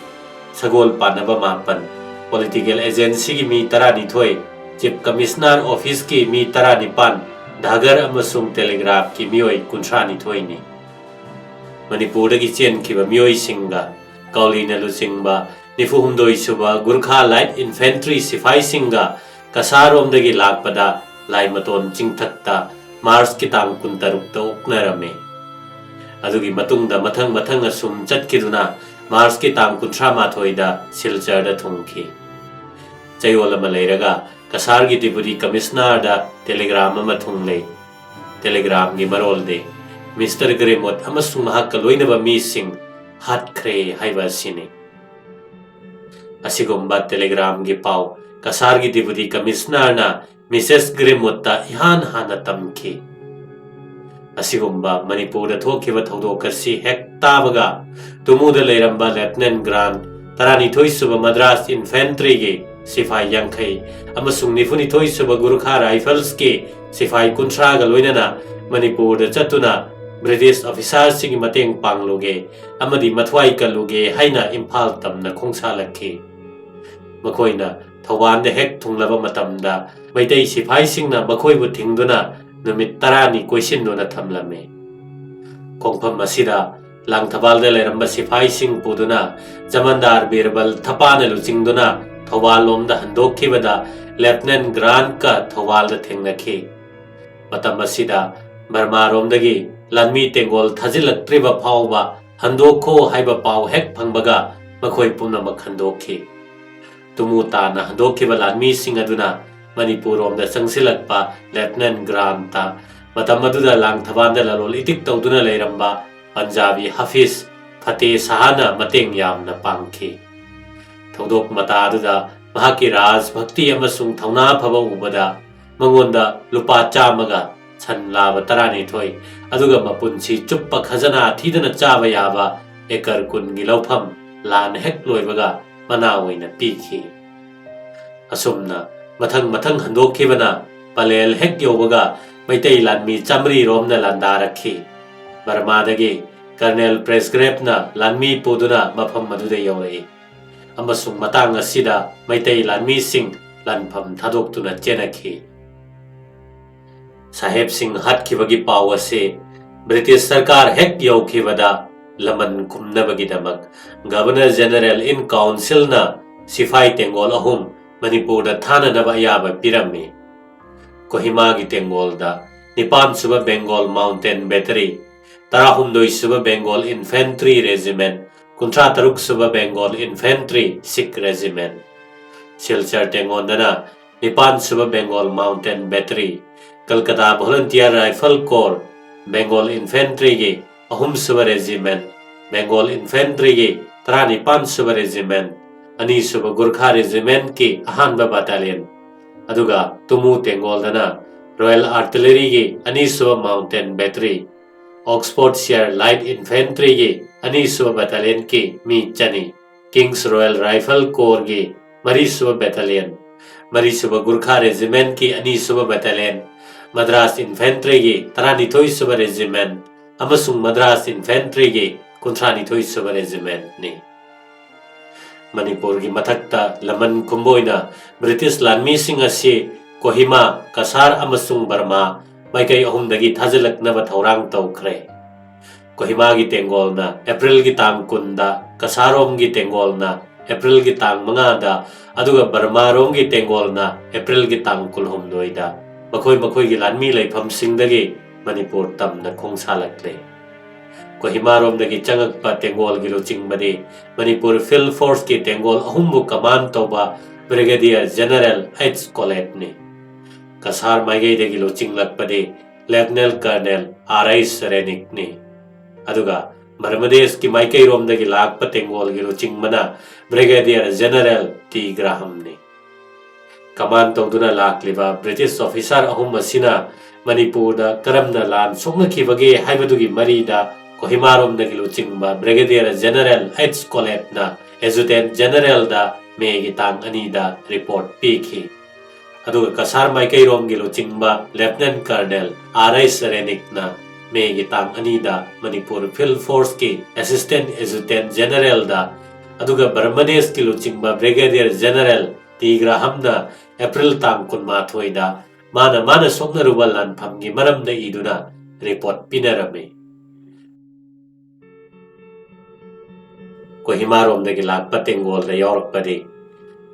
ꯁꯒꯣꯜ ꯄꯥꯟꯅꯕ ꯃꯥꯄꯟ, political agencyꯒꯤ ꯃꯤ ꯇꯔꯥꯅꯤꯊꯣꯏ, Chief Commissioner officeꯀꯤ ꯃꯤ ꯇꯔꯥꯅꯤꯄꯥꯟ, ꯙꯥꯒꯔ ꯑꯃꯁꯨꯡ ꯇꯦꯂꯤꯒ꯭ꯔꯥꯐꯀꯤ ꯃꯤꯑꯣꯏ ꯀꯨꯟꯊ꯭ꯔꯥꯅꯤꯊꯣꯏꯅꯤ꯫ ꯃꯅꯤꯄꯨꯔꯗꯒꯤ ꯆꯦꯟꯈꯤꯕ ꯃꯤꯑꯣꯏꯁꯤꯡꯒ ꯀꯥꯎꯂꯤꯅ ꯂꯨꯆꯤꯡꯕ ꯅꯤꯐꯨꯍꯨꯝꯗꯣꯏ ꯁꯨꯕ ꯒꯨꯔꯈꯥ Light Infantry ꯁꯤꯐꯥꯏꯁꯤꯡꯒ ꯀꯁꯥꯔꯣꯝꯗꯒꯤ ꯂꯥꯛꯄꯗ ꯂꯥꯏꯃꯇꯣꯟ ꯆꯤꯡꯊꯛꯇ ꯃꯥꯔꯆꯀꯤ ꯇꯥꯡ ꯀꯨꯟꯇꯔꯨꯛꯇ ꯑꯣꯛꯅꯔꯝꯃꯤ꯫ ꯑꯗꯨꯒꯤ ꯃꯇꯨꯡꯗ ꯃꯊꯪ ꯃꯊꯪ ꯑꯁꯨꯝ ꯆꯠꯈꯤꯗꯨꯅ ꯃꯥꯔꯆꯀꯤ ꯇꯥꯡ ꯀꯨꯟꯊ꯭ꯔꯥ ꯃꯥꯊꯣꯏꯗ ꯁꯤꯜꯆꯔꯗ ꯊꯨꯡꯈꯤ꯫ ꯆꯌꯣꯜ ꯑꯃ ꯂꯩꯔꯒ ꯀꯁꯥꯔꯒꯤ Deputy Commissionerꯗ telegram ꯑꯃ ꯊꯨꯡꯂꯦ꯫ Telegramꯒꯤ ꯃꯔꯣꯜꯗꯤ Mister Greenwood ꯑꯃꯁꯨꯡ ꯃꯍꯥꯛꯀ ꯂꯣꯏꯅꯕ ꯃꯤꯁꯤꯡ ꯍꯥꯠꯈ꯭ꯔꯦ ꯍꯥꯏꯕ ꯑꯁꯤꯅꯤ꯫ ꯑꯁꯤꯒꯨꯝꯕ telegramꯒꯤ ꯄꯥꯎ ꯀꯁꯥꯔꯒꯤ Deputy Commissionerꯅ Missus Greenwoodꯇ ꯏꯍꯥꯟ ꯍꯥꯟꯅ ꯇꯝꯈꯤ꯫ ꯑꯁꯤꯒꯨꯝꯕ ꯃꯅꯤꯄꯨꯔꯗ ꯊꯣꯛꯈꯤꯕ ꯊꯧꯗꯣꯛ ꯑꯁꯤ ꯍꯦꯛ ꯇꯥꯕꯒ, ꯇꯨꯃꯨꯗ ꯂꯩꯔꯝꯕ Lieutenant Grant, ꯇꯔꯥꯅꯤꯊꯣꯏ ꯁꯨꯕ Madras Infantryꯒꯤ ꯁꯤꯐꯥꯏ ꯌꯥꯡꯈꯩ ꯑꯃꯁꯨꯡ ꯅꯤꯐꯨꯅꯤꯊꯣꯏ ꯁꯨꯕ Gurkha Riflesꯀꯤ ꯁꯤꯐꯥꯏ ꯀꯨꯟꯊ꯭ꯔꯥꯒ ꯂꯣꯏꯅꯅ ꯃꯅꯤꯄꯨꯔꯗ ꯆꯠꯇꯨꯅ British officerꯁꯤꯡꯒꯤ ꯃꯇꯦꯡ ꯄꯥꯡꯂꯨꯒꯦ ꯑꯃꯗꯤ ꯃꯊ꯭ꯋꯥꯏ ꯀꯜꯂꯨꯒꯦ ꯍꯥꯏꯅ ꯏꯝꯐꯥꯜ ꯇꯝꯅ ꯈꯣꯡꯁꯥꯜꯂꯛꯈꯤ꯫ ꯃꯈꯣꯏꯅ ꯊꯧꯕꯥꯜꯗ ꯍꯦꯛ ꯊꯨꯡꯂꯕ ꯃꯇꯝꯗ, ꯃꯩꯇꯩ ꯁꯤꯐꯥꯏꯁꯤꯡꯅ ꯃꯈꯣꯏꯕꯨ ꯊꯤꯡꯗꯨꯅ ꯅꯨꯃꯤꯠ ꯇꯔꯥꯅꯤ ꯀꯣꯏꯁꯤꯟꯗꯨꯅ ꯊꯝꯂꯝꯃꯤ꯫ ꯈꯣꯡꯐꯝ ꯑꯁꯤꯗ ꯂꯥꯡꯊꯕꯥꯜꯗ ꯂꯩꯔꯝꯕ ꯁꯤꯐꯥꯏꯁꯤꯡ ꯄꯨꯗꯨꯅ ꯖꯃꯟꯗꯥꯔ ꯕꯤꯔꯕꯜ ꯊꯄꯥꯅ ꯂꯨꯆꯤꯡꯗꯨꯅ ꯊꯧꯕꯥꯜ ꯂꯣꯝꯗ ꯍꯟꯗꯣꯛꯈꯤꯕꯗ, ꯂꯦꯐꯇꯤꯅꯦꯟ ꯒ꯭ꯔꯥꯟꯠꯀ ꯊꯧꯕꯥꯜꯗ ꯊꯦꯡꯅꯈꯤ꯫ ꯃꯇꯝ ꯑꯁꯤꯗ ꯕꯔꯃꯥꯔꯣꯝꯗꯒꯤ ꯂꯥꯟꯃꯤ ꯇꯦꯡꯒꯣꯜ ꯊꯥꯖꯤꯜꯂꯛꯇ꯭ꯔꯤꯕ ꯐꯥꯎꯕ ꯍꯟꯗꯣꯛꯈꯣ ꯍꯥꯏꯕ ꯄꯥꯎ ꯍꯦꯛ ꯐꯪꯕꯒ ꯃꯈꯣꯏ ꯄꯨꯝꯅꯃꯛ ꯍꯟꯗꯣꯛꯈꯤ꯫ ꯇꯨꯃꯨ ꯇꯥꯅ ꯍꯟꯗꯣꯛꯈꯤꯕ ꯂꯥꯟꯃꯤꯁꯤꯡ ꯑꯗꯨꯅ ꯃꯅꯤꯄꯨꯔꯔꯣꯝꯗ ꯆꯪꯁꯤꯜꯂꯛꯄ ꯂꯦꯐꯇꯤꯅꯦꯟ ꯒ꯭ꯔꯥꯟꯠꯇ, ꯃꯇꯝ ꯑꯗꯨꯗ ꯂꯥꯡꯊꯕꯥꯜꯗ ꯂꯂꯣꯜ ꯏꯇꯤꯛ ꯇꯧꯗꯨꯅ ꯂꯩꯔꯝꯕ ꯄꯟꯖꯥꯕꯤ ꯍꯥꯐꯤꯖ ꯐꯇꯦ ꯁꯍꯥꯅ ꯃꯇꯦꯡ ꯌꯥꯝꯅ ꯄꯥꯡꯈꯤ꯫ ꯊꯧꯗꯣꯛ ꯃꯇꯥ ꯑꯗꯨꯗ ꯃꯍꯥꯛꯀꯤ ꯔꯥꯖꯚꯛꯇꯤ ꯑꯃꯁꯨꯡ ꯊꯧꯅꯥ ꯐꯕ ꯎꯕꯗ ꯃꯉꯣꯟꯗ ꯂꯨꯄꯥ ꯆꯥꯝꯃꯒ ꯁꯟ ꯂꯥꯕ ꯇꯔꯥꯅꯤꯊꯣꯏ, ꯑꯗꯨꯒ ꯃꯄꯨꯟꯁꯤ ꯆꯨꯞꯄ ꯈꯖꯅꯥ ꯊꯤꯗꯅ ꯆꯥꯕ ꯌꯥꯕ ꯑꯦꯀꯔ ꯀꯨꯟꯒꯤ ꯂꯧꯐꯝ ꯂꯥꯟ ꯍꯦꯛ ꯂꯣꯏꯕꯒ ꯃꯅꯥ ꯑꯣꯏꯅ ꯄꯤꯈꯤ꯫ ꯑꯁꯨꯝꯅ ꯃꯊꯪ ꯃꯊꯪ ꯍꯟꯗꯣꯛꯈꯤꯕꯅ ꯄꯂꯦꯜ ꯍꯦꯛ ꯌꯧꯕꯒ ꯃꯩꯇꯩ ꯂꯥꯟꯃꯤ ꯆꯥꯃꯔꯤ ꯔꯣꯝꯅ ꯂꯥꯟꯗꯥꯔꯛꯈꯤ꯫ ꯕꯔꯃꯥꯗꯒꯤ ꯀꯔꯅꯦꯜ ꯄ꯭ꯔꯦꯁꯒ꯭ꯔꯦꯞꯅ ꯂꯥꯟꯃꯤ ꯄꯨꯗꯨꯅ ꯃꯐꯝ ꯑꯗꯨꯗ ꯌꯧꯔꯛꯏ ꯑꯃꯁꯨꯡ ꯃꯇꯥꯡ ꯑꯁꯤꯗ ꯃꯩꯇꯩ ꯂꯥꯟꯃꯤꯁꯤꯡ ꯂꯥꯟꯐꯝ ꯊꯥꯗꯣꯛꯇꯨꯅ ꯆꯦꯟꯅꯈꯤ꯫ ꯁꯥꯍꯦꯕꯁꯤꯡ ꯍꯥꯠꯈꯤꯕꯒꯤ ꯄꯥꯎ ꯑꯁꯤ ꯕ꯭ꯔꯤꯇꯤꯁ ꯁꯔꯀꯥꯔ ꯍꯦꯛ ꯌꯧꯈꯤꯕꯗ ꯂꯃꯟ ꯈꯨꯝꯅꯕꯒꯤꯗꯃꯛ ꯒꯚꯔꯅꯔ ꯖꯦꯅꯔꯦꯜ ꯏꯟ ꯀꯥꯎꯟꯁꯤꯜꯅ ꯁꯤꯐꯥꯏ ꯇꯦꯡꯒꯣꯜ ꯑꯍꯨꯝ ꯃꯅꯤꯄꯨꯔꯗ ꯊꯥꯅꯅꯕ ꯑꯌꯥꯕ ꯄꯤꯔꯝꯃꯤ꯫ ꯀꯣꯍꯤꯃꯥꯒꯤ ꯇꯦꯡꯒꯣꯜꯗ ꯅꯤꯄꯥꯟ ꯁꯨꯕ ꯕꯦꯡꯒꯣꯜ ꯃꯥꯎꯟꯇꯦꯟ ꯕꯦꯇꯔꯤ, ꯇꯔꯥꯍꯨꯝꯗꯣꯏ ꯁꯨꯕ ꯕꯦꯡꯒꯣꯜ ꯏꯟꯐꯦꯟꯇ꯭ꯔꯤ ꯔꯦꯖꯤꯃꯦꯟ, ꯀꯨꯟꯊ꯭ꯔꯥ ꯇꯔꯨꯛ ꯁꯨꯕ ꯕꯦꯡꯒꯣꯜ ꯏꯟꯐꯦꯟꯇ꯭ꯔꯤ ꯁꯤꯈ ꯔꯦꯖꯤꯃꯦꯟ, ꯁꯤꯜꯆꯔ ꯇꯦꯡꯒꯣꯟꯗꯅ ꯅꯤꯄꯥꯟ ꯁꯨꯕ Bengal mountain battery, Calcutta volunteer rifle corps, Bengal ꯏꯟꯐꯦꯟꯇ꯭ꯔꯤꯒꯤ ꯑꯍꯨꯝ ꯁꯨꯕ ꯔꯦꯖꯤꯃꯦꯟ, ꯕꯦꯡꯒꯣꯜ ꯏꯟꯐꯦꯟꯇ꯭ꯔꯤꯒꯤ ꯇꯔꯥꯅꯤꯄꯥꯟ ꯁꯨꯕ ꯔꯦꯖꯤꯃꯦꯟ, ꯑꯅꯤ ꯁꯨꯕ ꯒꯨꯔꯈꯥ ꯔꯦꯖꯤꯃꯦꯟꯠꯀꯤ ꯑꯍꯥꯟꯕ ꯕꯠꯇꯥꯂꯤꯌꯟ, ꯑꯗꯨꯒ ꯇꯨꯃꯨ ꯇꯦꯡꯒꯣꯜꯗꯅ ꯔꯣꯌꯦꯜ ꯑꯥꯔꯇꯤꯂꯔꯤꯒꯤ ꯑꯅꯤ ꯁꯨꯕ ꯃꯥꯎꯟꯇꯦꯟ ꯕꯦꯇꯔꯤ, ꯑꯣꯛꯁꯐꯣꯔꯗ ꯁꯤꯌꯔ ꯂꯥꯏꯠ ꯏꯟꯐꯦꯟꯇ꯭ꯔꯤꯒꯤ ꯑꯅꯤ ꯁꯨꯕ ꯕꯠꯇꯥꯂꯤꯌꯟꯒꯤ ꯃꯤ ꯆꯅꯤ, ꯀꯤꯡꯁ ꯔꯣꯌꯦꯜ ꯔꯥꯏꯐꯜ ꯀꯣꯔꯒꯤ ꯃꯔꯤ ꯁꯨꯕ ꯕꯠꯇꯥꯂꯤꯌꯟ, ꯃꯔꯤ ꯁꯨꯕ ꯒꯨꯔꯈꯥ ꯔꯦꯖꯤꯃꯦꯟꯠꯀꯤ ꯑꯅꯤ ꯁꯨꯕ ꯕꯠꯇꯥꯂꯤꯌꯟ, ꯃꯗ꯭ꯔꯥꯁ ꯏꯟꯐꯦꯟꯇ꯭ꯔꯤꯒꯤ ꯇꯔꯥꯅꯤꯊꯣꯏ ꯁꯨꯕ ꯔꯦꯖꯤꯃꯦꯟꯠ ꯑꯃꯁꯨꯡ ꯃꯗ꯭ꯔꯥꯁ ꯏꯟꯐꯦꯟꯇ꯭ꯔꯤꯒꯤ ꯀꯨꯟꯊ꯭ꯔꯥꯅꯤꯊꯣꯏ ꯁꯨꯕ ꯔꯦꯖꯤꯃꯦꯟꯠꯅꯤ꯫ ꯃꯅꯤꯄꯨꯔꯒꯤ ꯃꯊꯛꯇ ꯂꯃꯟ ꯈꯨꯝꯕ ꯑꯣꯏꯅ ꯕ꯭ꯔꯤꯇꯤꯁ ꯂꯥꯟꯃꯤꯁꯤꯡ ꯑꯁꯤ ꯀꯣꯍꯤꯃꯥ, ꯀꯁꯥꯔ ꯑꯃꯁꯨꯡ ꯕꯔꯃꯥ ꯃꯥꯏꯀꯩ ꯑꯍꯨꯝꯗꯒꯤ ꯊꯥꯖꯤꯜꯂꯛꯅꯕ ꯊꯧꯔꯥꯡ ꯇꯧꯈ꯭ꯔꯦ꯫ ꯀꯣꯍꯤꯃꯥꯒꯤ ꯇꯦꯡꯒꯣꯜꯅ ꯑꯦꯄ꯭ꯔꯤꯜꯒꯤ ꯇꯥꯡ ꯀꯨꯟꯗ, ꯀꯁꯥꯔꯔꯣꯝꯒꯤ ꯇꯦꯡꯒꯣꯜꯅ ꯑꯦꯄ꯭ꯔꯤꯜꯒꯤ ꯇꯥꯡ ꯃꯉꯥꯗ ꯑꯗꯨꯒ ꯕꯔꯃꯥꯔꯣꯝꯒꯤ ꯇꯦꯡꯒꯣꯜꯅ ꯑꯦꯄ꯭ꯔꯤꯜꯒꯤ ꯇꯥꯡ ꯀꯨꯟꯍꯨꯝꯗꯣꯏꯗ ꯃꯈꯣꯏ ꯃꯈꯣꯏꯒꯤ ꯂꯥꯟꯃꯤ ꯂꯩꯐꯝꯁꯤꯡꯗꯒꯤ ꯃꯅꯤꯄꯨꯔ ꯇꯝꯅ ꯈꯣꯡꯁꯥꯜꯂꯛꯂꯦ꯫ ꯀꯣꯍꯤꯃꯥꯔꯣꯝꯗꯒꯤ ꯆꯪꯉꯛꯄ ꯇꯦꯡꯒꯣꯜꯒꯤ ꯂꯨꯆꯤꯡꯕꯗꯤ ꯃꯅꯤꯄꯨꯔ ꯐꯤꯜꯗ ꯐꯣꯔꯁꯀꯤ ꯇꯦꯡꯒꯣꯜ ꯑꯍꯨꯝꯕꯨ ꯀꯃꯥꯟ ꯇꯧꯕ ꯕ꯭ꯔꯤꯒꯦꯗꯤꯌꯔ ꯖꯦꯅꯔꯦꯜ ꯑꯩꯆ ꯀꯣꯂꯦꯠꯅꯤ꯫ ꯀꯁꯥꯔ ꯃꯥꯏꯀꯩꯗꯒꯤ ꯂꯨꯆꯤꯡꯂꯛꯄꯗꯤ ꯂꯦꯐꯇꯤꯅꯦꯟ ꯀꯔꯅꯦꯜ ꯑꯥꯔ ꯑꯩꯆ ꯔꯦꯅꯤꯛꯅꯤ꯫ ꯑꯗꯨꯒ ꯕꯔꯃꯗꯦꯁꯀꯤ ꯃꯥꯏꯀꯩꯔꯣꯝꯗꯒꯤ ꯂꯥꯛꯄ ꯇꯦꯡꯒꯣꯜꯒꯤ ꯂꯨꯆꯤꯡꯕꯅ ꯕ꯭ꯔꯤꯒꯦꯗꯤꯌꯔ ꯖꯦꯅꯔꯦꯜ ꯇꯤ ꯒ꯭ꯔꯥꯍꯝꯅꯤ꯫ ꯀꯃꯥꯟ ꯇꯧꯗꯨꯅ ꯂꯥꯛꯂꯤꯕ ꯕ꯭ꯔꯤꯇꯤꯁ ꯑꯣꯐꯤꯁꯥꯔ ꯑꯍꯨꯝ ꯑꯁꯤꯅ ꯃꯅꯤꯄꯨꯔꯗ ꯀꯔꯝꯅ ꯂꯥꯟ ꯁꯣꯛꯅꯈꯤꯕꯒꯦ ꯍꯥꯏꯕꯗꯨꯒꯤ ꯃꯔꯤꯗ ꯀꯣꯍꯤꯃꯥꯔꯣꯝꯗꯒꯤ ꯂꯨꯆꯤꯡꯕ ꯕ꯭ꯔꯤꯒꯦꯗꯤꯌꯔ ꯖꯦꯅꯔꯦꯜ ꯑꯩꯆ ꯀꯣꯂꯦꯠꯅ ꯑꯦꯖꯨꯇꯦꯟ ꯖꯦꯅꯔꯦꯜꯗ ꯃꯦꯒꯤ ꯇꯥꯡ ꯑꯅꯤꯗ ꯔꯤꯄꯣꯔꯠ ꯄꯤꯈꯤ꯫ ꯑꯗꯨꯒ ꯀꯁꯥꯔ ꯃꯥꯏꯀꯩꯔꯣꯝꯒꯤ ꯂꯨꯆꯤꯡꯕ ꯂꯦꯐꯇꯤꯅꯦꯟ ꯀꯔꯅꯦꯜ ꯑꯥꯔ ꯑꯩꯆ ꯔꯦꯅꯤꯛꯅ ꯃꯦꯒꯤ ꯇꯥꯡ ꯑꯅꯤꯗ ꯃꯅꯤꯄꯨꯔ ꯐꯤꯜꯗ ꯐꯣꯔꯁꯀꯤ ꯑꯦꯁꯤꯁꯇꯦꯟ ꯑꯦꯖꯨꯇꯦꯟ ꯖꯦꯅꯔꯦꯜꯗ, ꯑꯗꯨꯒ ꯕꯔꯃꯗꯦꯁꯀꯤ ꯂꯨꯆꯤꯡꯕ ꯕ꯭ꯔꯤꯒꯦꯗꯤꯌꯔ ꯖꯦꯅꯔꯦꯜ ꯇꯤ ꯒ꯭ꯔꯥꯍꯝꯅ ꯑꯦꯄ꯭ꯔꯤꯜ ꯇꯥꯡ ꯀꯨꯟꯃꯥꯊꯣꯏꯗ ꯃꯥꯅ ꯃꯥꯅ ꯁꯣꯛꯅꯔꯨꯕ ꯂꯥꯟꯐꯝꯒꯤ ꯃꯔꯝꯗ ꯏꯗꯨꯅ ꯔꯤꯄꯣꯔꯠ ꯄꯤꯅꯔꯝꯃꯤ꯫ ꯀꯣꯍꯤꯃꯥꯔꯣꯝꯗꯒꯤ ꯂꯥꯛꯄ ꯇꯦꯡꯒꯣꯜꯗ ꯌꯥꯎꯔꯛꯄꯗꯤ